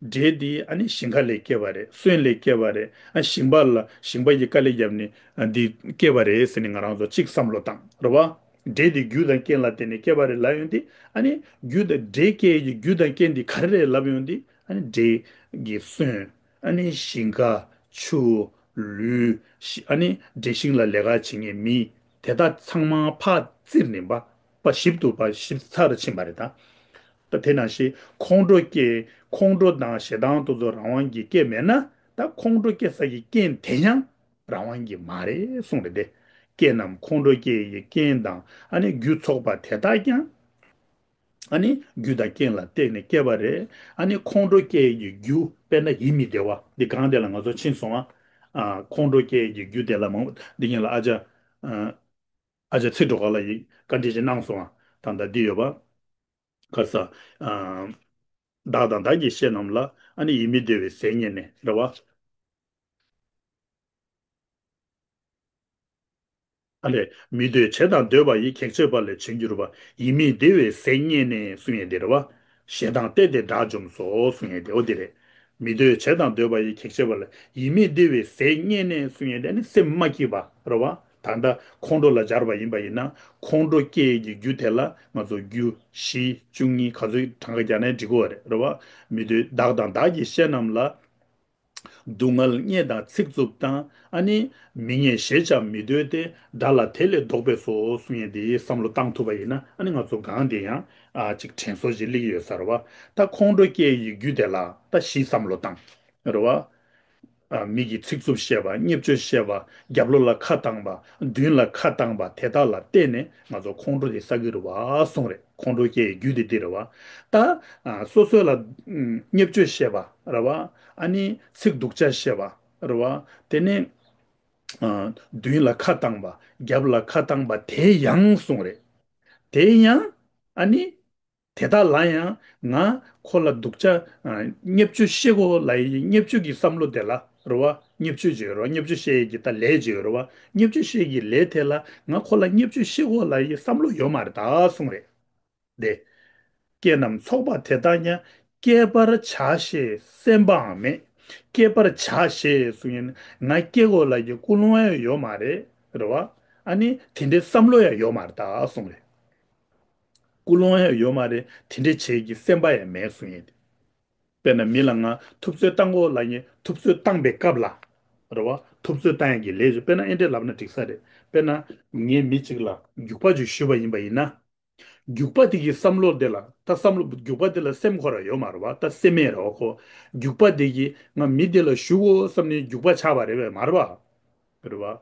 འབྲས་འདི་ཨ་ནི་ཞིང་ཁ་ལས་སྐྱེས་པ་རེད། སོན་ལས་སྐྱེས་པ་རེད། ཨ་ཞིང་པ་ལ་ཞིང་པ་ཡིས་དཀའ་ལས་བརྒྱབ་ནས་ཨ་འདི་སྐྱེས་པ་རེད་ཟེར་ནས་ང་རང་ཚོ་གཅིག་བསམ་བློ་བཏང་རེད་བ། འབྲས་འདི་རྒྱུ་དང་རྐྱེན་ལ་བརྟེན་ནས་སྐྱེས་པ་རེད་ལབ་ཡོང་དུས་ཨ་ནི་རྒྱུ་དང་འབྲས་སྐྱེས་ཀྱི་རྒྱུ་དང་རྐྱེན་འདི་ག་རེ་རེད་ལབ་ཡོང་དུས་ཨ་ནི་འབྲས་ཀྱི་སོན། ཨ་ནི་ཞིང་ཁ། ཆུ། ལུད། ཤི- ཨ་ནི་འབྲས་ཞིང་ལ་ལས་ཀ་བྱེད་མཁན་མི། དེ་དག་ཚང་མ་ཕར་བཙིར་ནས་པ། པ་ཞིབ་ཏུ་པ་ཞིབ་ཚགས་རུ་ཕྱིན་པ་རེད་ད། ད་དེ་ནང་བཞིན་ཁོང་ཁྲོ་སྐྱེ། ཁོང་ཁྲོ་དང་ཞེ་སྡང་དེ་ཚོ་རང་དབང་གིས་སྐྱེ་མེད་ན་ད་ཁོང་ཁྲོ་སྐྱེ་ས་ཀྱི་རྐྱེན་དེ་ཡང་རང་དབང་གིས་མ་རེད་གསུངས་རེད་དེ། རྐྱེན་རྣམས་ཁོང་ཁྲོ་སྐྱེ་ཡི་རྐྱེན་དང་ཨ་ནི་རྒྱུ་ཚོགས་པ་དེ་དག་ཀྱང་། ཨ་ནི་རྒྱུ་དང་རྐྱེན་ལ་བརྟེན་ནས་སྐྱེས་པ་རེད། ཨ་ནི་ཁོང་ཁྲོ་སྐྱེ་ཡི་རྒྱུ་དཔེར་ན་ཡིད་མི་བདེ་བ་འདི་གང་དེ་ལ་ང་ཚོ་ཕྱིན་སོང་ཨ། ཨ་ཁོང་ཁྲོ་སྐྱེ་ཡི་རྒྱུ་དེ་ལ་མང་འདི་ཉིད་ལ་ཨ་ཅག་ཨ་ཅག་ཚེ་སྒྲོལ་དཀར་ལགས་ཡིས་བཀའ་འདྲི་ཅིག་གནང་སོང་ཨ། ད་ལྟ་འདི་ཡོད་པ། ག་ས། ཨ། བདག་དང་བདག་གི་བཤེས་རྣམས་ལ་ཨ་ནི་ཡིད་མི་བདེ་བའི་ཟས་རྙེད་ནས་རེད་བ། ཨ་ལས། མི་འདོད་བྱས་དང་འདོད་པ་ཡི། གེགས་བྱེད་པ་ལས་བྱེད་འགྱུར་བ། ཡིད་མི་བདེ་བའི་ཟས་རྙེད་ནས་གསུང་ཡས་དེ་རེད་བ། ཞེ་སྡང་བརྟས་ཏེ་དགྲ་འཇོམས་སོ་གསུང་ཡས་དེ་འོ་དེ་རེད། མི་འདོད་བྱས་དང་འདོད་པ་ཡི། གེགས་བྱེད་པ་ལས་ཡིད་མི་བདེ་བའི་ཟས་རྙེད་ནས་གསུང་ཡས་དེ་ནི་སེམས་མ་སྐྱིད་པ་རེད་བ། ད་ལྟ་ཁོང་ཁྲོ་ལ་སྦྱར་བ་ཡིན་པ་ཡིན་ན་ཁོང་ཁྲོ་སྐྱེ་ཡས་ཀྱི་རྒྱུ་དེ་ལ་ང་ཚོ་རྒྱུ་བཞི་བཅུ་གཉིས་ག་ཚོད་གྲངས་ཀ་རྒྱག་ནའི་འགྲིག་གི་རེད་བ། མི་འདོད་བདག་དང་བདག་གི་བཤེས་རྣམས་ལ། སྡུག་བསྔལ་བརྙས་དང་ཚིག་རྩུབ་དང་ཨ་ནི་མི་ངན་ཞེས་བྱ་མི་འདོད་དེ། དགྲ་ལ་དེ་ལས་ལྡོག་པས་སོ་གསུང་ཡས་དེའི་བསམ་བློ་བཏང་ཐུབ་པ་ཡིན་ན་ཨ་ནི་ང་ཚོ་གང་དེ་ཡང་ཨ་ཅིག་དྲན་གསོ་ཞིག་སླེབས་ཀྱི་ཡོད་ས་རེད་བ། ད་ཁོང་ཁྲོ་སྐྱེ་ཡི་རྒྱུ་དེ་ལ་ད་བཞི་བསམ་བློ་བཏང་རེད་བ། ཨ་མི་གིས་ཚིག་རྩུབ་བཤད་པ། བརྙས་བཅོས་བཤད་པ། རྒྱབ་ལོགས་ལ་ཁ་བཏང་པ། མདུན་ལ་ཁ་བཏང་པ་དེ་དག་ལ་བརྟེན་ནས་ང་ཚོ་ཁོང་ཁྲོ་དེ་བསགས་ཀྱི་རེད་བ་གསུངས་རེད། ཁོང་ཁྲོ་སྐྱེ་ཡི་རྒྱུ་དེ་འདི་རེད་བ། ད་ཨ་སོ་སོ་ལ་ཨམ་བརྙས་བཅོས་བཤད་པ་རེད་བ། ཨ་ནི་ཚིག་སྡུག་ཅག་བཤད་པ་རེད་བ། དེ་ནས་ཨ་མདུན་ལ་ཁ་བཏང་པ། རྒྱབ་ལ་ཁ་བཏང་པ་དེ་ཡང་གསུངས་རེད། དེ་ཡང་ཨ་ནི་དེ་དག་ལ་ཡང་ང་ཁོ་ལ་སྡུག་ཅག་ཨ་བརྙས་བཅོས་བཤད་དགོས་ལབ་ཡི་བརྙས་བཅོས་ཀྱི་བསམ་བློ་དེ་ལ་རེད་བ། བརྙས་བཅོས་བྱེད་ཡོད་རེད་བ། བརྙས་བཅོས་བཤད་ཡི་གི་ད་ལས་བྱེད་ཡོད་རེད་བ། བརྙས་བཅོས་བཤད་ཀྱི་ལས་དེ་ལ་ང་ཁོ་ལ་བརྙས་བཅོས་བཤད་དགོས་ལབ་ཡི་བསམ་བློ་ཡོད་མ་རེད་ད་གསུངས་རེད། དེ། རྐྱེན་རྣམས་ཚོགས་པ་དེ་དག་ཀྱང་། སྐྱེད་པར་བྱ་ཞེས་སེམས་པའང་མེད། སྐྱེད་པར་བྱ་ཞེས་གསུང་ཡིན་ན་ང་སྐྱེ་དགོས་ལབ་ཀྱི་ཀུན་སློང་ཡང་ཡོད་མ་རེད་རེད་བ། ཨ་ནི་དེ་འདྲའི་བསམ་བློ་ཡང་ཡོད་མ་རེད་ད་གསུངས་རེད། ཀུན་སློང་ཡང་ཡོད་མ་རེད། དེ་འདྲའི་བྱེད་ཀྱི་སེམས་པ་ཡང་མེད་གསུང་ཡིན་ཏེ། དཔེར་ན་མི་ལ་ང་ཐུབ་ཚོད་བཏང་དགོས་ལབ་ཀྱི་ཐུབ་ཚོད་བཏང་པའི་སྐབས་ལ་རེད་བ། ཐུབ་ཚོད་བཏང་ཡག་གི་ལས་བྱེད་དཔེར་ན་ཨེ་འདྲས་ལབ་ན་འགྲིག་ས་རེད། དཔེར་ན་ངས་མི་གཅིག་ལ་རྒྱུག་པ་ཅིག་གཞུས་པ་ཡིན་པ་ཡིན་ན། རྒྱུག་པ་དེ་གི་བསམ་བློ་དེ་ལ་ད་བསམ་བློ་རྒྱུག་པ་དེ་ལ་སེམས་ཁོ་རང་ཡོད་མ་རེད་བ། ད་སེམས་མེད་རེད་བ་ཁོ། རྒྱུག་པ་དེ་གི་ང་མི་དེ་ལ་གཞུ་དགོས་བསམ་ནས་རྒྱུག་པ་ཆགས་པ་རེད་བས་མ་རེད་བ། རེད་བ།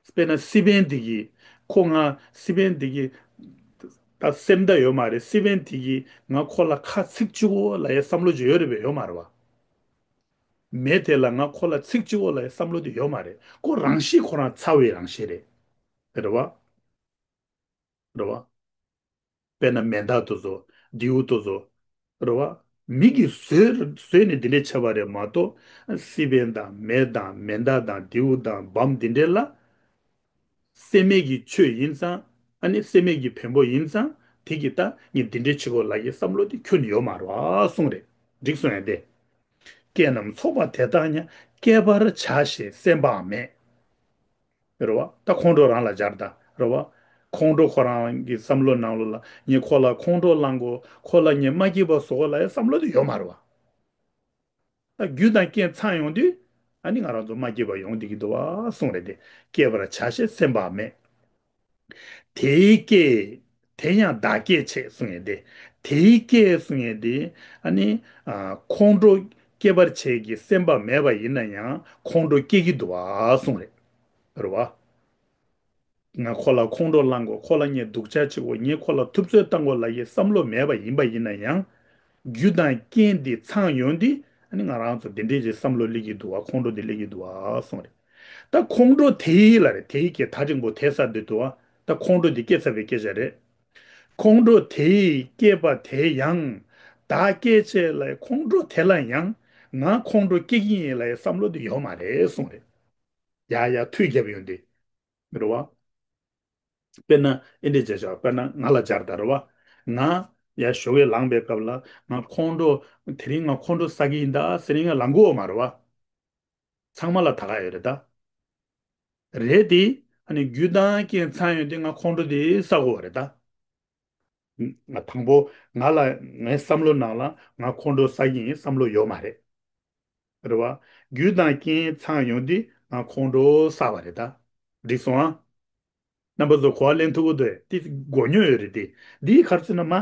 དཔེར་ན་སི་པན་འདི་གིས་ཁོ་ང་སི་པན་འདི་གིས་ད་སེམས་ད་ཡོད་མ་རེད། སི་པན་འདི་གིས་ང་ཁོ་ལ་ཁ་ཚིག་གཅིག་པོ་ལབ་ཡ་བསམ་བློ་ཅིག་ཡོད་རེད་པས། ཡོད་མ་རེད་བ། མི་དེ་ལ་ང་ཁོ་ལ་ཚིག་གཅིག་པོ་ལབ་ཡ་བསམ་བློ་དེ་ཡོད་མ་རེད། ཁོ་རང་གཤིས་ཁོ་རང་ཚ་བའི་རང་གཤིས་རེད། རེད་བ། རེད་བ། དཔེར་ན་མེ་མདའ་དེ་ཚོ། མདེའུ་དེ་ཚོ། རེད་བ། མི་གིས་བཟོས་བཟོས་ནས་འདི་འདྲས་བྱས་པ་རེད་མ་གཏོགས། སི་པན་དང་མེ་དང་མེ་མདའ་དང་མདེའུ་དང་བམ་འདི་འདྲས་ལ། སེམས་མེད་ཀྱི་ཆོས་ཡིན་ཙང་། ཨ་ནི་སེམས་མེད་ཀྱི་བེམ་པོ་ཡིན་ཙང་། དེ་གིས་ད་ངས་འདི་འདྲས་བྱེད་དགོས་ལབ་ཀྱི་བསམ་བློ་དེ་ཁྱོན་ནས་ཡོད་མ་རེད་བ་གསུངས་རེད། འགྲིག་སོང་ཡ་དེ། སྐྱེས་རྣམས་ཚོགས་པ་དེ་དག་ཀྱང་། སྐྱེད་པར་བྱ་ཞེས་སེམས་པའང་མེད། རེད་བ། ད་ཁོང་ཁྲོ་རང་ལ་སྦྱར་ད། རེད་བ། ཁོང་ཁྲོ་ཁོ་རང་གི་བསམ་བློ་ནང་ལོགས་ལ་ངས་ཁོ་ལ་ཁོང་ཁྲོ་ལངས་དགོས། ཁོ་ལ་ངས་མ་སྐྱིད་པ་བཟོ་དགོས་ལབ་ཡ་བསམ་བློ་དེ་ཡོད་མ་རེད་བ། ད་རྒྱུ་དང་རྐྱེན་ཚང་ཡོང་དུས། ཨ་ནི་ང་རང་ཚོ་མ་སྐྱིད་པ་ཡོང་བསྡད་ཀྱི་འདུག་བ་གསུངས་རེད་དེ། སྐྱེད་པར་བྱ་ཞེས་སེམས་པ་མེད། དེའི་སྐད། དེ་ཡང་བདག་སྐྱེད་བྱེད་གསུངས་ཡོད་དེ། དེའི་སྐད་གསུངས་ཡོད་དེ། ཨ་ནི། ཨ། ཁོང་ཁྲོ་སྐྱེད་པར་བྱེད་ཀྱི་སེམས་པ་མེད་པ་ཡིན་ན་ཡང་ཁོང་ཁྲོ་སྐྱེ་གི་འདུག་བ་གསུངས་རེད། རེད་བ། ང་ཁོ་ལ་ཁོང་ཁྲོ་ལངས་དགོས། ཁོ་ལ་ངས་སྡུག་ཅག་བྱེད་དགོས། ངས་ཁོ་ལ་ཐུབ་ཚོད་བཏང་དགོས་ལབ་ཀྱི་བསམ་བློ་མེད་པ་ཡིན་པ་ཡིན་ན་ཡང་། རྒྱུ་དང་རྐྱེན་འདི་ཚང་ཡོང་དུས། ཨ་ནི་ང་རང་ཚོ་འདི་འདྲའི་ཅིག་བསམ་བློ་སླེབས་ཀྱི་འདུག་བ། ཁོང་ཁྲོ་འདི་སླེབས་ཀྱི་འདུག་བ་གསུངས་རེད། ད་ཁོང་ཁྲོ་དེའི་ལ་རེད། དེའི་སྐད་ད་འགྲེང་བུ་དེ་ས་འདི་འདུག་བ། ད་ཁོང་ཁྲོ་འདི་སྐྱེ་ཚར་བའི་སྐད་ཆ་རེད། ཁོང་ཁྲོ་དེའི་སྐྱེས་པ་དེ་ཡང་། བདག་སྐྱེད་བྱེད་ལ། ཁོང་ཁྲོ་དེ་ལ་ཡང་། ང་ཁོང་ཁྲོ་སྐྱེ་གི་ཡིན་ལབ་ཡའི་བསམ་བློ་འདི་ཡོད་མ་རེད་གསུངས་རེད། ཡ་ཡ་མཐུད་རྒྱབ་ཡོང་དུས། རེད་བ། དཔེར་ན་ཨེ་འདྲས་བྱས་བཞག་དཔེར་ན་ང་ལ་སྦྱར་ད། རེད་བ། ང་ཡར་ཞོགས་ཀས་ལངས་པའི་སྐབས་ལ་ང་ཁོང་ཁྲོ། དེ་རིང་ང་ཁོང་ཁྲོ་ཟ་གི་ཡིན་ད་ཟེར་ནས་ང་ལངས་གི་ཡོད་མ་རེད་བ། ཚང་མ་ལ་ད་ག་ཡོད་རེད་ད། རེད་དེ། ཨ་ནི་རྒྱུ་དང་རྐྱེན་ཚང་ཡོང་དུས་ང་ཁོང་ཁྲོ་དེ་ཟ་གི་ཡོད་རེད་ད། ང་དང་པོ་ང་ལ་ངའི་བསམ་བློ་ནང་ལ་ང་ཁོང་ཁྲོ་ཟ་གི་ཡིན་བསམ་བློ་ཡོད་མ་རེད། རེད་བ། རྒྱུ་དང་རྐྱེན་ཚང་ཡོང་དུས་ང་ཁོང་ཁྲོ་ཟ་བ་རེད་ད། འགྲིག་སོང་ཨ། རྣམ་པ་ཚོ་གོ་བ་ལེན་ཐུབ་ཀྱི་འདུག་དེ་གོ་མྱོང་ཡོད་རེད་དེ། འདིའི་ག་རེ་ཟེར་ན་མ།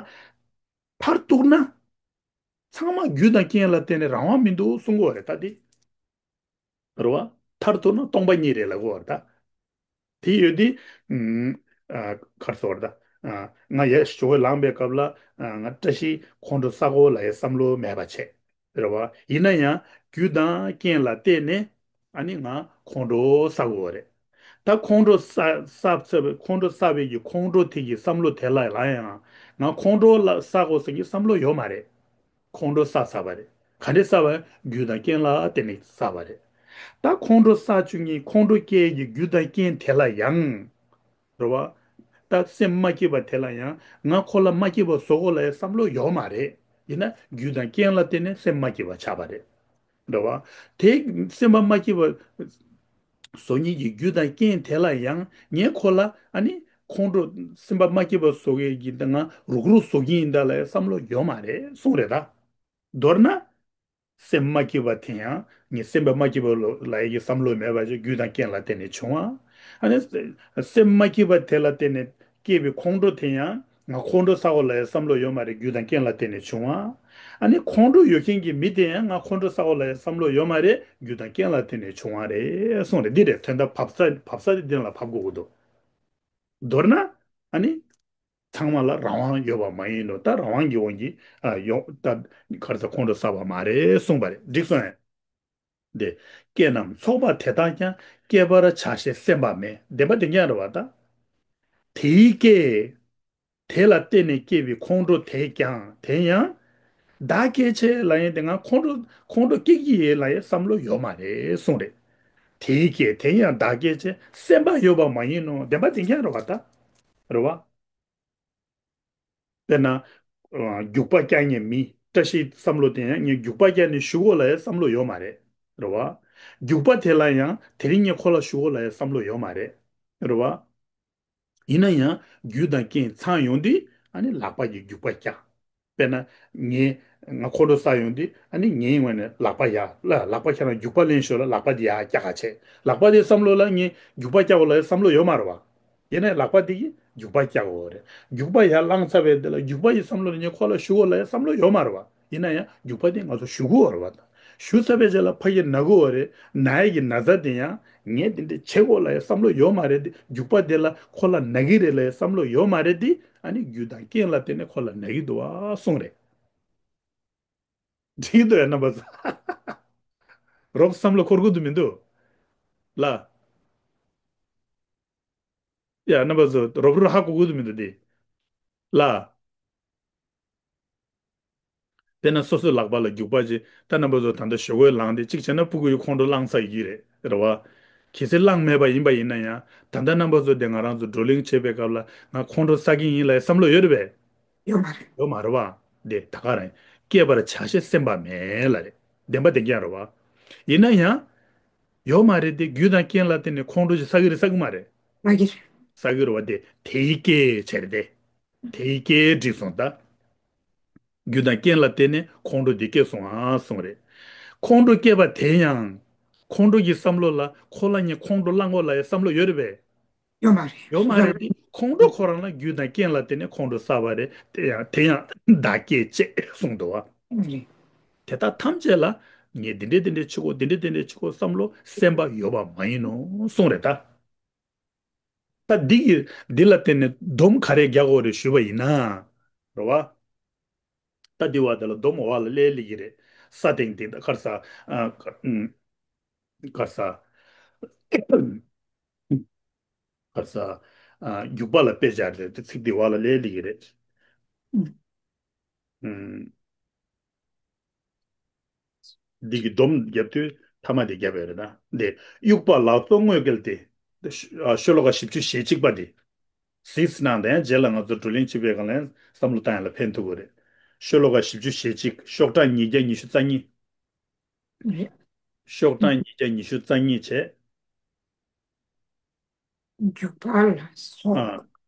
མཐར་གཏུགས་ན། ཚང་མ་རྒྱུ་དང་རྐྱེན་ལ་བརྟེན་ནས་རང་དབང་མི་འདུག་གསུང་གི་ཡོད་རེད་ད་དེ། རེད་བ། མཐར་གཏུགས་ན་སྟོང་པ་ཉིད་རེད་ལབ་ཀྱི་ཡོད་རེད་ད། དེ་ཡོད་དུས། ཨ། ག་རེ་ཟེར་དགོས་རེད་ད། ཨ། ང་ཡར་ཞོགས་ཀས་ལངས་པའི་སྐབས་ལ། ཨ། ང་བཀྲ་ཤིས་ཁོང་ཁྲོ་ཟ་གོ་ལབ་ཡའི་བསམ་བློ་མེད་པ་བྱས། རེད་བ། ཡིན་ན་ཡང་རྒྱུ་དང་རྐྱེན་ལ་བརྟེན་ནས། ཨ་ནི་ང་ཁོང་ཁྲོ་ཟ་གོ་རེད། ད་ཁོང་ཁྲོ་ཟ་ཟ་ཟ་བའི་ཁོང་ཁྲོ་ཟ་བའི་གི་ཁོང་ཁྲོ་དེ་གི་བསམ་བློ་དེ་ལ་ལ་ཡང་ང་ཁོང་ཁྲོ་ལ་ཟ་གོ་ཟེར་གྱི་བསམ་བློ་ཡོད་མ་རེད། ཁོང་ཁྲོ་ཟ་ཟ་བ་རེད། ག་འདྲས་ཟ་བ། རྒྱུ་དང་རྐྱེན་ལ་བརྟེན་ནས་ཟ་བ་རེད། ད་ཁོང་ཁྲོ་ཟ་བཅུག་མཁན་ཁོང་ཁྲོ་སྐྱེ་ཡས་ཀྱི་རྒྱུ་དང་རྐྱེན་དེ་ལ་ཡང་། རེད་བ། ད་སེམས་མ་སྐྱིད་པ་དེ་ལ་ཡང་ང་ཁོ་ལ་མ་སྐྱིད་པ་བཟོ་དགོས་ལབ་ཡའི་བསམ་བློ་ཡོད་མ་རེད། ཡིན་ན་རྒྱུ་དང་རྐྱེན་ལ་བརྟེན་ནས་སེམས་མ་སྐྱིད་པ་ཆགས་པ་རེད། རེད་བ། དེ་སེམས་པ་མ་སྐྱིད་པ་བཟོ་མཁན་གྱི་རྒྱུ་དང་རྐྱེན་དེ་ལ་ཡང་ངས་ཁོ་ལ་ཨ་ནི་ཁོང་ཁྲོ་སེམས་པ་མ་སྐྱིད་པ་བཟོ་མཁན་གྱི་ད་ང་རུག་རུག་བཟོ་གི་ཡིན་ད་ལབ་ཡའི་བསམ་བློ་ཡོད་མ་རེད་གསུངས་རེད་ད། མདོར་ན། སེམས་མ་སྐྱིད་པ་དེ་ཡང་ངས་སེམས་པ་མ་སྐྱིད་པ་ལོ་ལབ་ཡས་ཀྱི་བསམ་བློ་མེད་པ་ཅིག་རྒྱུ་དང་རྐྱེན་ལ་བརྟེན་ནས་བྱུང་བ། ཨ་ནི་སེམས་མ་སྐྱིད་པ་དེ་ལ་བརྟེན་ནས་སྐྱེས་པའི་ཁོང་ཁྲོ་དེ་ཡང་ང་ཁོང་ཁྲོ་ཟ་དགོས་ལབ་ཡས་བསམ་བློ་ཡོད་མ་རེད། རྒྱུ་དང་རྐྱེན་ལ་བརྟེན་ནས་བྱུང་བ། ཨ་ནི་ཁོང་ཁྲོ་ཡོད་མཁན་གྱི་མི་དེ་ཡང་ང་ཁོང་ཁྲོ་ཟ་དགོས་ལབ་ཡས་བསམ་བློ་ཡོད་མ་རེད། རྒྱུ་དང་རྐྱེན་ལ་བརྟེན་ནས་བྱུང་བ་རེད་གསུངས་རེད། འདི་རེད། དོན་དག་བབས་ས་བབས་ས་དེ་གཏན་ལ་ཕབ་དགོས་ཀྱི་འདུག་མདོར་ན། ཨ་ནི། ཚང་མ་ལ་རང་དབང་ཡོད་པ་མ་ཡིན་ནོ། ད་རང་དབང་གི་དབང་གིས། ཨ། ཡོང་། ད་ག་རེ་ཟེར། ཁོང་ཁྲོ་ཟ་བ་མ་རེད་གསུངས་པ་རེད། འགྲིག་སོང་ངས། འདི། སྐྱེས་རྣམས་ཚོགས་པ་དེ་དག་ཀྱང་། སྐྱེད་པར་བྱ་ཞེས་སེམས་པ་མེད། བདེན་པ་དེ་ཀྱང་རེད་བ་ད། དེའི་སྐད། དེ་ལ་བརྟེན་ནས་སྐྱེས་པའི་ཁོང་ཁྲོ་དེས་ཀྱང་། དེ་ཡང་། བདག་སྐྱེད་བྱེད་ལབ་ཡས་དེ་ང་ཁོང་ཁྲོ་ཁོང་ཁྲོ་སྐྱེ་གི་ཡོད་ལབ་ཡས་བསམ་བློ་ཡོད་མ་རེད་གསུངས་རེད། དེའི་སྐད་དེ་ཡང་བདག་སྐྱེད་བྱེད་སེམས་པ་ཡོད་པ་མ་ཡིན་ནོ། བདེན་པ་དེ་ཀྱང་རེད་བ་ད། རེད་བ། དཔེར་ན། ཨ། རྒྱུག་པ་རྒྱག་མཁན་མི་བཀྲ་ཤིས་བསམ་བློ་དེ་ཡང་ངས་རྒྱུག་པ་རྒྱག་ནས་གཞུ་དགོས་ལབ་ཡས་བསམ་བློ་ཡོད་མ་རེད། རེད་བ། རྒྱུག་པ་དེ་ལ་ཡང་དེ་རིང་ངས་ཁོ་ལ་གཞུ་དགོས་ལབ་ཡས་བསམ་བློ་ཡོད་མ་རེད། རེད་བ། ཡིན་ན་ཡང་རྒྱུ་དང་རྐྱེན་ཚང་ཡོང་དུས་ཨ་ནི་ལག་པ་གིས་རྒྱུག་པ་རྒྱག་དཔེར་ན། ངས་ང་ཁོང་ཁྲོ་ཟ་ཡོང་དུས་ཨ་ནི་ངའི་ངོས་ནས་ལག་པ་ཡར་ལ་ལག་པ་ཁྱེད་རང་རྒྱུག་པ་ལེན་ཞོར་ལ་ལག་པ་འདི་ཡར་བཀྱག་ག་བྱས། ལག་པ་དེའི་བསམ་བློ་ལ་ངས་རྒྱུག་པ་བཀྱག་དགོས་ལབ་ཡས་བསམ་བློ་ཡོད་མ་རེད་བ། ཡིན་ནའི་ལག་པ་དེ་གིས་རྒྱུག་པ་བཀྱག་དགོས་རེད། རྒྱུག་པ་ཡར་བླངས་ཚར་བའི་དེ་ལ་རྒྱུག་པ་ཡི་བསམ་བློ་ལ་ངས་ཁོ་ལ་གཞུ་དགོས་ལབ་ཡས་བསམ་བློ་ཡོད་མ་རེད་བ། ཡིན་ན་ཡང་རྒྱུག་པ་དེ་ང་ཚོ་གཞུ་དགོས་རེད་བ། ཞུ་ཚར་བའི་རྗེས་ལ་ཕ་གིར་ན་གི་ཡོད་རེད། ན་ཡས་ཀྱི་ན་ཚ་དེ་ཡང་ངས་དེ་འདྲ་བྱེད་དགོས་ལབ་ཡས་བསམ་བློ་ཡོད་མ་རེད་དེ། རྒྱུག་པ་དེ་ལ་ཁོ་ལ་ན་གི་རེད་ལབ་ཡས་བསམ་བློ་ཡོད་མ་རེད་དེ། ཨ་ནི་རྒྱུ་དང་རྐྱེན་ལ་བརྟེན་ནས་ཁོ་ལ་ན་གི་འདུག་ཨ་གསུངས་རེད། འགྲིག་འདུག་ཡ་རྣམ་པ་ཚོ། རོབ་བསམ་བློ་འཁོར་དགོས་དུ་མི་འདུག་ལ། ཡ་རྣམ་པ་ཚོ་རོབ་རོབ་ཧ་གོ་དགོས་དུ་མི་འདུག་དེ་ལ། དཔེར་ན་སོ་སོའི་ལག་པ་ལ་རྒྱུག་པ་ཅིག་ད་རྣམ་པ་ཚོ་ད་ལྟ་ཞོགས་ཀས་ལངས་ཏེ་གཅིག་བྱས་ན་ཕྲུ་གུ་ཡི་ཁོང་ཁྲོ་ལངས་ཚར་ཡོད་ཀྱི་རེད། རེད་བ། གལ་སྲིད་ལངས་མེད་པ་ཡིན་པ་ཡིན་ན་ཡང་ད་ལྟ་རྣམ་པ་ཚོ་དེ་ང་རང་ཚོ་བགྲོ་གླེང་བྱེད་པའི་སྐབས་ལ་ང་ཁོང་ཁྲོ་ཟ་གི་ཡིན་ལབ་བསམ་བློ་ཡོད་རེད་པས། ཡོད་མ་རེད། ཡོད་མ་རེད་བ། དེ་ད་ག་རང་ཡིན། སྐྱེས་པར་བྱ་ཞེས་སེམས་པ་མེད་ལབ་རེད། བདེན་པ་བདེན་རྐྱང་རེད་བ། ཡིན་ན་ཡང་། ཡོད་མ་རེད་དེ། རྒྱུ་དང་རྐྱེན་ལ་བརྟེན་ནས་ཁོང་ཁྲོ་ཞིག་ཟ་གི་རེད་ཟ་གི་མ་རེད། ཟ་གི་རེད། ཟ་གི་རེད་བ། དེ་དེའི་སྐད་བྱས་རེད་དེ། དེའི་སྐད་འགྲིག་སོང་ད། རྒྱུ་དང་རྐྱེན་ལ་བརྟེན་ནས་ཁོང་ཁྲོ་འདི་སྐྱེས་སོང་ཨ་གསུངས་རེད། ཁོང་ཁྲོ་སྐྱེས་པ་དེ་ཡང་། ཁོང་ཁྲོ་གི་བསམ་བློ་ལ་ཁོ་ལ་ངས་ཁོང་ཁྲོ་བསླང་དགོས་ལབ་ཡའི་བསམ་བློ་ཡོད་རེད་པས། ཡོད་མ་རེད། ཡོད་མ་རེད་དེ། ཁོང་ཁྲོ་ཁོ་རང་ལ་རྒྱུ་དང་རྐྱེན་ལ་བརྟེན་ནས་ཁོང་ཁྲོ་བསགས་པ་རེད། དེ་ཡང་དེ་ཡང་བདག་སྐྱེ་བཅས་གསུངས་འདུག་བ། ཨ་ནི། དེ་དག་ཐམས་ཅད་ལ་ངས་འདི་འདྲས་འདི་འདྲས་བྱེད་དགོས། འདི་འདྲས་འདི་འདྲས་བྱེད་དགོས་བསམ་བློ་སེམས་པ་ཡོད་པ་མ་ཡིན་ནོ་གསུངས་རེད་ད། ད་འདི་གི་འདི་ལ་བརྟེན་ནས་སྡོམ་ག་རེ་རྒྱག་དགོས་རེད་ཞུས་པ་ཡིན་ན། རེད་བ། ད་འདི་བ་དེ་ལ་སྡོམ་འོག་ལ་སླེབས་སླེབས་ཀྱི་རེད། ས་སྟེང་སྟེང་དང་ཁར་ས། ཨ། ཁར་ས། ཁར་ས། ཨ། རྒྱུག་པ་ལ་དཔེ་བཞག་རེད་དེ། ཚིག་འདི་བ་ལ་སླེབས་སླེབས་ཀྱི་རེད། ཨུམ། འདི་གི་སྡོམ་བརྒྱབ་དུས་ཐ་མ་དེ་བརྒྱབ་ཡོད་རེད་ན། འདི་དབྱུག་པ་ལ་སོགས་དངོས་བཀལ་ཏེ། འདི་ཤོ་ཨ་ཤོ་ལོ་ཀ་བཞི་བཅུ་ཞེ་གཅིག་པ་འདི། གཟིགས་གནང་དང་། རྗེས་ལ་ང་ཚོ་བགྲོ་གླེང་བྱེད་པའི་སྒང་ལ་བསམ་བློ་བཏང་ཡ་ལ་ཕན་ཐོགས་ཀྱི་རེད། ཤོ་ལོ་ཀ་བཞི་བཅུ་ཞེ་གཅིག་ཤོག་གྲངས་ཉིས་བརྒྱ་ཉི་ཤུ་རྩ་གཉིས། རེད། ཤོག་གྲངས་ཉིས་བརྒྱ་ཉི་ཤུ་རྩ་གཉིས་བྱས། རྒྱུག་པ་ལ་སོགས། ཨ།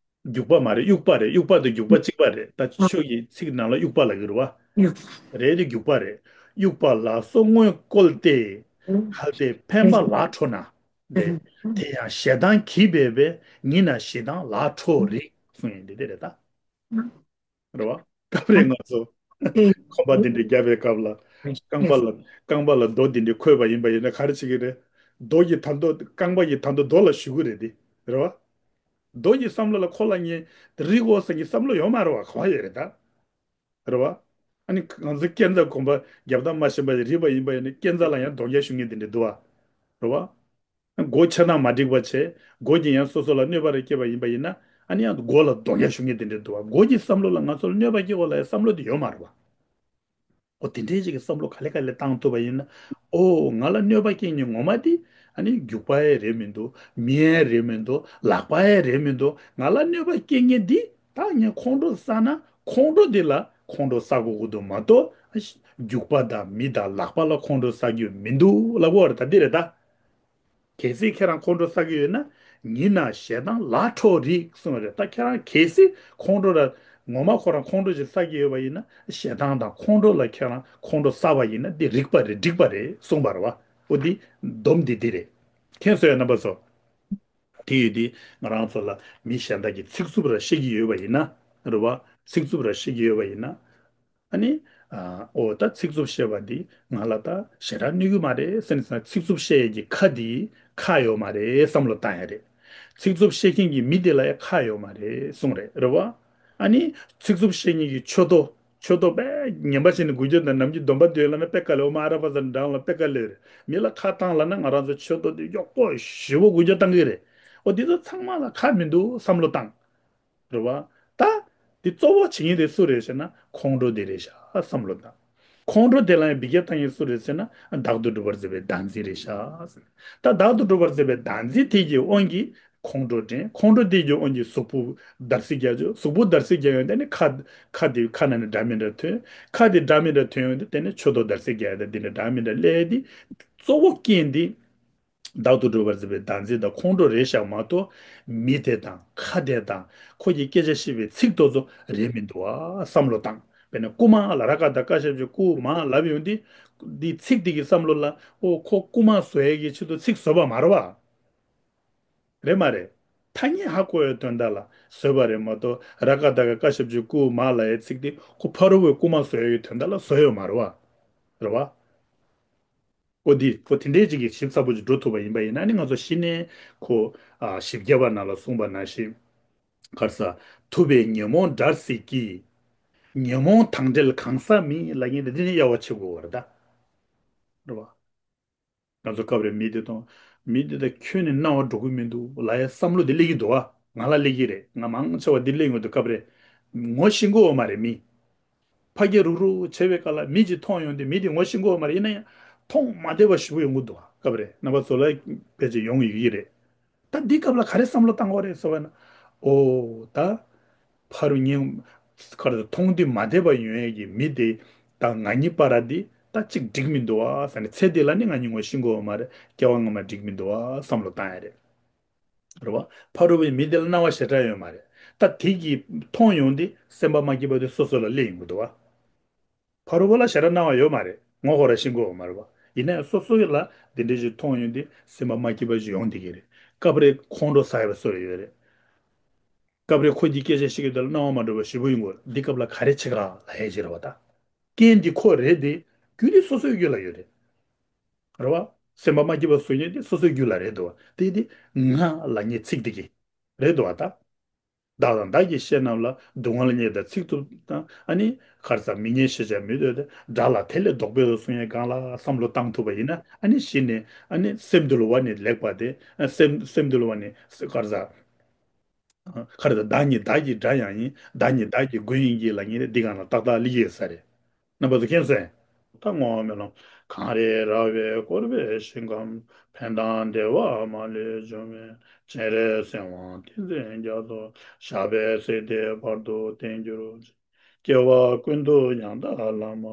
རྒྱུག་པ་མ་རེད། དབྱུག་པ་རེད། དབྱུག་པ་དང་རྒྱུག་པ་གཅིག་པ་རེད། ད་ཨ། ཤོ་ཡི་ཚིག་ནང་ལ་དབྱུག་པ་ལབ་ཀྱི་རེད་བ། དབྱུག་རེད་དེ་རྒྱུག་པ་རེད། དབྱུག་པ་ལ་སོགས་དངོས་བཀོལ་ཏེ། ཨ། གལ་ཏེ་འཕེན་པ་ལག་འཕྲོ་ན། རེད། དེ་ཡང་ཞེ་སྡང་གིས་སྦད་པས། ཉིད་ན་ཞེ་སྡང་ལག་འཕྲོ་རིག་གསུངས་ཡིན། འདི་དེ་རེད་ད། རེད་བ། སྐབས་རེ་ང་ཚོ་ཨེ། གོམ་པ་འདི་འདྲ་བརྒྱབ་པའི་སྐབས་ལ། རྐང་པ་ལ་རྐང་པ་ལ་རྡོ་འདི་འདྲ་འཁོད་པ་ཡིན་པ་ཡིན་ན་ག་རེ་བྱེད་ཀྱི་རེད། རྡོ་ཡི་ད་རྡོ་རྐང་པ་ཡི་ད་རྡོ་རྡོ་ལ་གཞུ་གི་རེད་དེ། རེད་བ། རྡོ་ཡི་བསམ་བློ་ལ་ཁོ་ལ་ངས་རིག་དགོས་ཟེར་གྱི་བསམ་བློ་ཡོད་མ་རེད་བ། ག་བ་ཡོད་རེད་ད། རེད་བ། ཨ་ནི་ང་ཚོ་སྐས་འཛེག་གོམ་པ་རྒྱབ་དང་མ་ཤེས་པ་རིག་པ་ཡིན་པ་ཡིན་ན་སྐས་འཛེག་ལ་ཡང་རྡོག་རྒྱག་གཞུ་མཁན་དེ་འདྲ་འདུག་བ། རེད་བ། སྒོ་ཕྱེ་སྟངས་མ་འགྲིག་པ་བྱས། སྒོ་གིས་ཡང་སོ་སོ་ལ་གནོད་པ་རེ་བསྐྱལ་བ་ཡིན་པ་ཡིན་ན། ཨ་ནི་ཡང་སྒོ་ལ་རྡོག་རྒྱག་གཞུ་མཁན་དེ་འདྲ་འདུག་བ། སྒོ་གི་བསམ་བློ་ལ་ང་ཚོ་ལ་གནོད་པ་སྐྱེལ་དགོས་ལབ་ཡ་བསམ་བློ་དེ་ཡོད་མ་རེད་བ། འོ་དེ་འདྲའི་ཅིག་གི་བསམ་བློ་ག་ལེ་ག་ལེ་བཏང་ཐུབ་པ་ཡིན་ན། ཨོ་ང་ལ་གནོད་པ་སྐྱེལ་མཁན་ངོ་མ་དེ་ཨ་ནི་རྒྱུག་པ་ཡང་རེད་མི་འདུག་མི་ཡང་རེད་མི་འདུག་ལག་པ་ཡང་རེད་མི་འདུག་ང་ལ་གནོད་པ་སྐྱེལ་མཁན་འདི་ད་ངས་ཁོང་ཁྲོ་ཟ་ན་ཁོང་ཁྲོ་འདི་ལ་ཁོང་ཁྲོ་ཟ་དགོས་ཀྱི་འདུག་མ་གཏོགས། རྒྱུག་པ་དང་མི་དང་ལག་པ་ལ་ཁོང་ཁྲོ་ཟ་རྒྱུ་མི་འདུག་ལབ་དགོས་རེད། ད་འདི་རེད་ད། གལ་སྲིད་ཁྱེད་རང་ཁོང་ཁྲོ་ཟ་གི་ཡོད་ན། ཉིད་ན་ཞེ་སྡང་ལག་འཕྲོ་རིག་གསུངས་པ་རེད། ད་ཁྱེད་རང་གལ་སྲིད་ཁོང་ཁྲོ་ལ་ངོ་མ་ཁོ་རང་ཁོང་ཁྲོ་ཞིག་ཟ་གི་ཡོད་པ་ཡིན་ན། ཞེ་སྡང་དང་ཁོང་ཁྲོ་ལ་ཁྱེད་རང་ཁོང་ཁྲོ་ཟ་བ་ཡིན་ན་འདི་རིག་པ་རེད། འགྲིག་པ་རེད་གསུངས་པ་རེད་བ། འོ་འདི་སྡོམ་འདི་འདི་རེད། མཁྱེན་སོང་ཡ་རྣམ་པ་ཚོ། དེ་ཡོད་དེ་ང་རང་ཚོ་ལ་མི་གཞན་དག་གིས་ཚིག་རྩུབ་ར་བཤད་ཀྱི་ཡོད་པ་ཡིན་ན། རེད་བ། ཚིག་རྩུབ་ར་བཤད་ཀྱི་ཡོད་པ་ཡིན་ན། ཨ་ནི། ཨ། ཨོ་ད་ཚིག་རྩུབ་བཤད་པ་འདི་ང་ལ་ད་ཞེ་དྲག་གནོད་ཀྱི་མ་རེད་ཟེར་ནས། ཚིག་རྩུབ་བཤད་ཡས་ཀྱི་ཁ་འདི་ཁག་ཡོད་མ་རེད་བསམ་བློ་བཏང་ཡ་རེད། ཚིག་རྩུབ་བཤད་མཁན་གྱི་མི་དེ་ལ་ཡང་ཁག་ཡོད་མ་རེད་གསུངས་རེད། རེད་བ། ཨ་ནི་ཚིག་རྩུབ་བཤད་མཁན་གྱི་ཆོས་དོ། ཆོས་དོ་དཔེ་ངན་པ་བྱས་ནས་འགུལ་སྐྱོད་དང་ནམ་རྒྱུན་སྡོམ་པ་འདོན་ལབ་ན་དཔེ་དཀའ་ལས། ཨོ་མ་ཨ་ར་པ་ཟེར་འདྲ་ལ་དཔེ་དཀའ་ལས་རེད། མི་ལ་ཁ་བཏང་ལབ་ན་ང་རང་ཚོ་ཆོས་དོ་དེ་གཡོག་པོ་ཞེ་པོ་འགུལ་སྐྱོད་བཏང་གི་རེད། ཨོ་འདི་ཚོ་ཚང་མ་ལ་ཁག་མི་འདུག་བསམ་བློ་བཏང་། རེད་བ། ད་འདི་གཙོ་བོ་བྱེད་མཁན་དེ་སུ་རེད་ཟེར་ན་ཁོང་ཁྲོ་དེ་རེད་ཤག་བསམ་བློ་བཏང་། ཁོང་ཁྲོ་དེ་ལ་ཡང་འབུད་རྒྱབ་བཏང་མཁན་སུ་རེད་ཟེར་ན་བདག་ཏུ་གྲུབ་པར་མཛད་པའི་བདག་འཛིན་རེད་ཤག་ཟེར། ད་བདག་ཏུ་གྲུབ་པར་མཛད་པའི་བདག་འཛིན་དེ་གི་དབང་གིས་ཁོང་ཁྲོ་དྲན། ཁོང་ཁྲོ་དེ་གི་དབང་གིས་གཟུགས་པོ་འདར་སིག་རྒྱག་ཆོག་གཟུགས་པོ་འདར་སིག་རྒྱག་ཡོང་དུས་ནི་ཁ་ཁ་དེ་ཁ་ནང་ནས་འདྲ་མི་འདྲ་ཐོན། ཁ་དེ་འདྲ་མི་འདྲ་ཐོན་ཡོང་དུས་དེ་ནི་ཆུ་ཐོག་འདར་སིག་རྒྱག་ཡ་དང་དེ་འདྲ་འདྲ་མི་འདྲ་སླེབས་ཏེ། གཙོ་བོ་རྐྱེན་འདི་བདག་ཏུ་གྲུབ་པར་མཛད་པའི་བདག་འཛིན་དང་ཁོང་ཁྲོ་རེད་ཤག་མ་གཏོགས། མི་དེ་དང་ཁ་དེ་དང་ཁོ་གི་སྐད་ཆ་བཤད་པའི་ཚིག་དེ་ཚོ་རེད་མི་འདུག་ཨ་བསམ་བློ་བཏང་། དཔེར་ན་རྐུ་མ་ལ་ར་ཀ་ཏ་ཀ་ཞབས་ཀྱུ་རྐུ་མ་ལབ་ཡོང་དུས། འདི་ཚིག་འདི་གི་བསམ་བློ་ལ་ཨོ་ཁོ་རྐུ་མ་བཟོ་ཡས་ཀྱི་ཆེད་དུ་ཚིག་བཟོས་པ་མ་རེད་བ། རེད་མ་རེད། ཐ་སྙད་ཧ་གོ་ཡའི་དོན་དག་ལ་བཟོས་པ་རེད་མ་གཏོགས། ར་ཀ་ཏ་ཀ་ཀ་ཞབས་ཀྱུ་རྐུ་མ་ལབ་ཡའི་ཚིག་འདི་ཁོ་ཕ་རོལ་པོས་རྐུ་མ་བཟོ་ཡའི་དོན་དག་ལ་བཟོས་ཡོད་མ་རེད་བ། རེད་བ། ཨོ་འདི་ཁོ་དེ་འདྲའི་ཅིག་གི་ཞིབ་ཚགས་པོ་ཅིག་འགྲོ་ཐུབ་པ་ཡིན་པ་ཡིན་ན་ནི། ང་ཚོ་གཞི་ནས་ཁོ་ཨ་བཞི་བརྒྱ་པ་ནང་ལ་གསུངས་པ་ནང་བཞིན། ག་རེ་ཟ། ཐུབ་པས་ཉོན་མོངས་དགྲར་གཟིགས་ཀྱིས། ཉོན་མོངས་དང་བྲལ་གང་ཟག་མིན་ལབ་མཁན་དེ་འདི་ནི་དབྱེ་བ་ཕྱེ་དགོས་པ་རེད་ད། རེད་བ། ང་ཚོ་སྐབས་རེ་མི་དེ་དང་། མི་དེ་ད་ཁྱོན་ནས་སྣང་བ་འགྲོ་གི་མི་འདུག་ལབ་ཡ་བསམ་བློ་དེ་སླེབས་ཀྱི་འདུག་བ། ང་ལ་སླེབས་ཀྱི་རེད། ང་མང་ཆེ་བ་འདི་སླེབས་ཡོང་དུས་སྐབས་རེ་ངོ་ཤེས་ཀྱི་ཡོད་མ་རེད་མི། ཕ་གི་རུག་རུག་བྱེད་པའི་སྐབས་ལ་མི་གཅིག་མཐོང་ཡོང་དུས་མི་དེ་ངོ་ཤེས་ཀྱི་ཡོད་མ་རེད། ཡིན་ན་ཡང་མཐོང་མ་བསྡད་པ་ཞེ་པོ་ཡོང་གི་འདུག་བ། སྐབས་རེ་རྣམ་པ་ཚོ་ལ་ཕལ་ཆེར་ཡོང་ཡོད་ཀྱི་རེད། ད་འདི་སྐབས་ལ་ག་རེ་བསམ་བློ་བཏང་དགོས་རེད་ཟེར་བ་ན། ཨོ་ད། ཕ་རུ་ཉིན། ཁར་མཐོང་དུས་མ་བསྡད་པ་ཡོང་ཡས་ཀྱི་མི་དེ། ད་ང་གཉིས་བར་འདི་ད་གཅིག་འགྲིག་མི་འདུག་བ་ཟེར་ནས། ཚེ་འདི་ལ་ནི་ང་གཉིས་ངོ་ཤེས་ཀྱི་ཡོད་མ་རེད། སྐྱེ་བ་སྔ་མ་འགྲིག་མི་འདུག་བ་བསམ་བློ་བཏང་ཡ་རེད། རེད་བ། ཕ་རུ་བའི་མི་དེ་ལ་སྣང་བ་ཞེ་དྲག་ཡོད་མ་རེད། ད་དེ་གི་མཐོང་ཡོང་དུས་སེམས་པ་མ་སྐྱིད་པ་དེ་སོ་སོ་ལ་སླེབས་ཡོང་གི་འདུག་བ། ཕ་རོལ་པོ་ལ་ཞེ་དྲག་སྣང་བ་ཡོད་མ་རེད། ངོ་ཧོ་ར་ཤེས་ཀྱི་ཡོད་མ་རེད་བ། ཡིན་ནའི་སོ་སོ་ཡིན་ལ་འདི་འདྲ་ཞིག་མཐོང་ཡོང་དུས་སེམས་པ་མ་སྐྱིད་པ་ཞིག་ཡོང་བསྡད་ཀྱི་རེད། སྐབས་རེ་ཁོང་ཁྲོ་ཟ་ཡ་བ་སོགས་ཡོད་རེད། སྐབས་རེ་ཁོ་གྱིས་སྐད་ཆ་བཤད་ཀྱི་དེ་ལ་སྣང་བ་མ་འགྲོ་བ་ཞེ་པོ་ཡོང་གི་རེད། འདི་སྐབས་ལ་ག་རེ་བྱེད་ག་ལབ་ཡ་ཅིག་རེད་བ་ད། རྐྱེན་འདི་ཁོ་རེད་དེ། རྒྱུ་འདི་སོ་སོའི་རྒྱུད་ལ་ཡོད་རེད། རེད་བ། སེམས་པ་མ་སྐྱིད་པ་བཟོ་མཁན་དེ་སོ་སོའི་རྒྱུད་ལ་རེད་འདུག་བ། དེ་དེ་ང་ལབ་མཁན་ཚིག་དེ་གི་རེད་འདུག་བ་ད། བདག་དང་བདག་གི་བཤེས་རྣམས་ལ། སྡུག་བསྔལ་བརྙེས་དང་ཚིག་ཐུབ་དང་། ཨ་ནི་ཁར་ས་མི་ཉན་ཞེས་བྱ་མི་འདོད་དེ། དགྲ་ལ་དེ་ལས་ལྡོག་པའི་ལོ་གསུང་ཡས་གང་ལ་བསམ་བློ་བཏང་ཐུབ་པ་ཡིན་ན། ཨ་ནི་གཞི་ནས་ཨ་ནི་སེམས་འདུལ་བ་ནི་ལེགས་པ་དེ། ཨ་སེམས་སེམས་འདུལ་བ་ནི་ཁར་ས། ཁར་ས་བདག་ཉིད་བདག་གི་དགྲ་ཡང་ཡིན། བདག་ཉིད་བདག་གི་མགོན་ཡིན་གྱི་ལ་ཉིན་རེ་འདི་གང་ལ་ཏག་ཏག་ལི་ཡོད་ས་རེད། རྣམ་པ་ཚོ་མཁྱེན་སོང་། ད་བསྔོ་བ་སྨོན་ལམ། གངས་རི་ར་བས་བསྐོར་བའི་ཞིང་ཁམས། ཕན་དང་བདེ་བ་མ་ལུས་འབྱུང་བའི། སྤྱན་རས་གཟིགས་དབང་བསྟན་འཛིན་རྒྱ་མཚོ། ཞབས་པད་སྲིད་མཐའི་བར་དུ་བརྟན་གྱུར་ཅིག། སྐྱེ་བ་ཀུན་ཏུ་ཡང་དག་བླ་མ།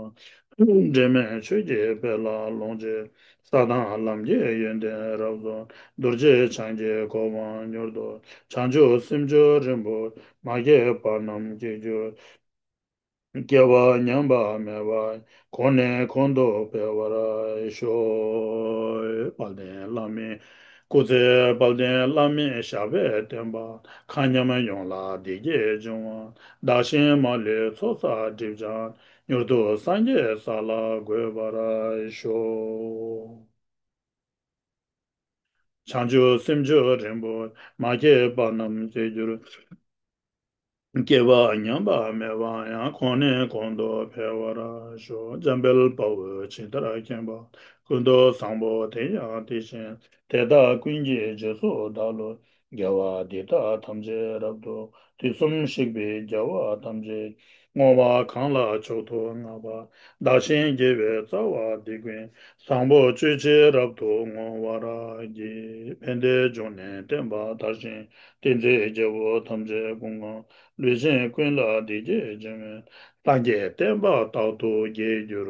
འབྲལ་མེད་ཆོས་ཀྱི་དཔལ་ལ་ལོངས་སྤྱོད། ས་དང་ལམ་གྱི་ཡོན་ཏན་རབ་རྫོགས། རྡོ་རྗེ་འཆང་གི་གོ་འཕང་མྱུར་ཐོབ། བྱང་ཆུབ་སེམས་མཆོག་རིན་པོ། མ་སྐྱེས་པ་རྣམས་སྐྱེ་གྱུར། སྐྱེ་བ་ཉམས་པ་མེད་པར། གོང་ནས་གོང་དུ་འཕེལ་བར་ཤོག། དཔལ་ལྡན་བླ་མའི། སྐུ་ཚེ་དཔལ་ལྡན་བླ་མའི་ཞབས་པད་བརྟན་པ། མཁའ་མཉམ་ཡོངས་ལ་བདེ་སྐྱིད་འབྱུང་བ། བདག་གཞན་མ་ལུས་ཚོགས་བསགས་སྒྲིབ་སྦྱངས། མྱུར་དུ་སངས་རྒྱས་ས་ལ་འགོད་པར་ཤོག། བྱང་ཆུབ་སེམས་མཆོག་རིན་པོ། མ་སྐྱེས་པ་རྣམས་སྐྱེ་གྱུར། སྐྱེ་བ་ཉམས་པ་མེད་པ་ཡང་། གོང་ནས་གོང་དུ་འཕེལ་བར་ཤོག། འཇམ་དཔལ་དཔའ་བོས་ཇི་ལྟར་མཁྱེན་པ། ཀུན་ཏུ་བཟང་པོ་དེ་ཡང་དེ་བཞིན་ཏེ། དེ་དག་ཀུན་གྱི་རྗེས་སུ་བདག་སློབ། དགེ་བ་འདི་དག་ཐམས་ཅད་རབ་ཏུ། དུས་གསུམ་གཤེགས་པའི་རྒྱལ་བ་ཐམས་ཅད་ཀྱིས། བསྔོ་བ་གང་ལ་མཆོག་ཏུ་བསྔགས་པ། བདག་གཞན་དགེ་བའི་རྩ་བ་འདི་ཀུན། བཟང་པོ་སྤྱོད་ཕྱིར་རབ་ཏུ་བསྔོ་བར་བགྱི། ཕན་བདེའི་འབྱུང་གནས་བསྟན་པ་དར་ཞིང་རྒྱས། བསྟན་འཛིན་རྒྱལ་པོ་ཐམས་ཅད་སྐུ་ངོ་། ལུས་ཅན་ཀུན་ལ་བདེ་སྐྱིད་འབྱུང་བའི། སངས་རྒྱས་བསྟན་པ་རྟག་ཏུ་རྒྱས་གྱུར་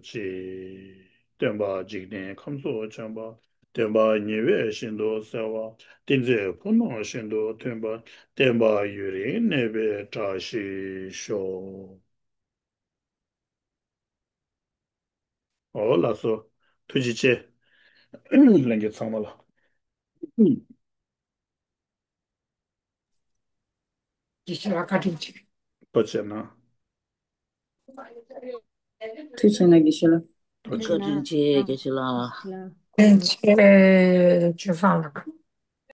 ཅིག། སྟོན་པ་འཇིག་རྟེན་ཁམས་སུ་བྱོན་པ། སྟོན་པ་ཉེ་བའི་ཤིན་ཏུ་གསལ་བ། བསྟན་འཛིན་ཕུ་ནུ་ཤིན་ཏུ་མཐུན་པ། བསྟན་པ་ཡུན་རིང་གནས་པའི་བཀྲ་ཤིས་ཤོག། ཨོ་ལགས་སོ། ཐུགས་རྗེ་ཆེ། ལྷན་རྒྱས་ཚང་མ་ལ། དགེ་བཤེས་ལགས་བཀའ་དྲིན་ཆེ། ཐུགས་རྗེ་གནང་། ཐུགས་རྗེ་གནང་དགེ་བཤེས་ལགས། ཐུགས་རྗེ་གནང་། བཀའ་དྲིན་ཆེ་དགེ་བཤེས་ལགས། བཀའ་དྲིན་ཆེ་ཇོ་ཧྥང་ལགས།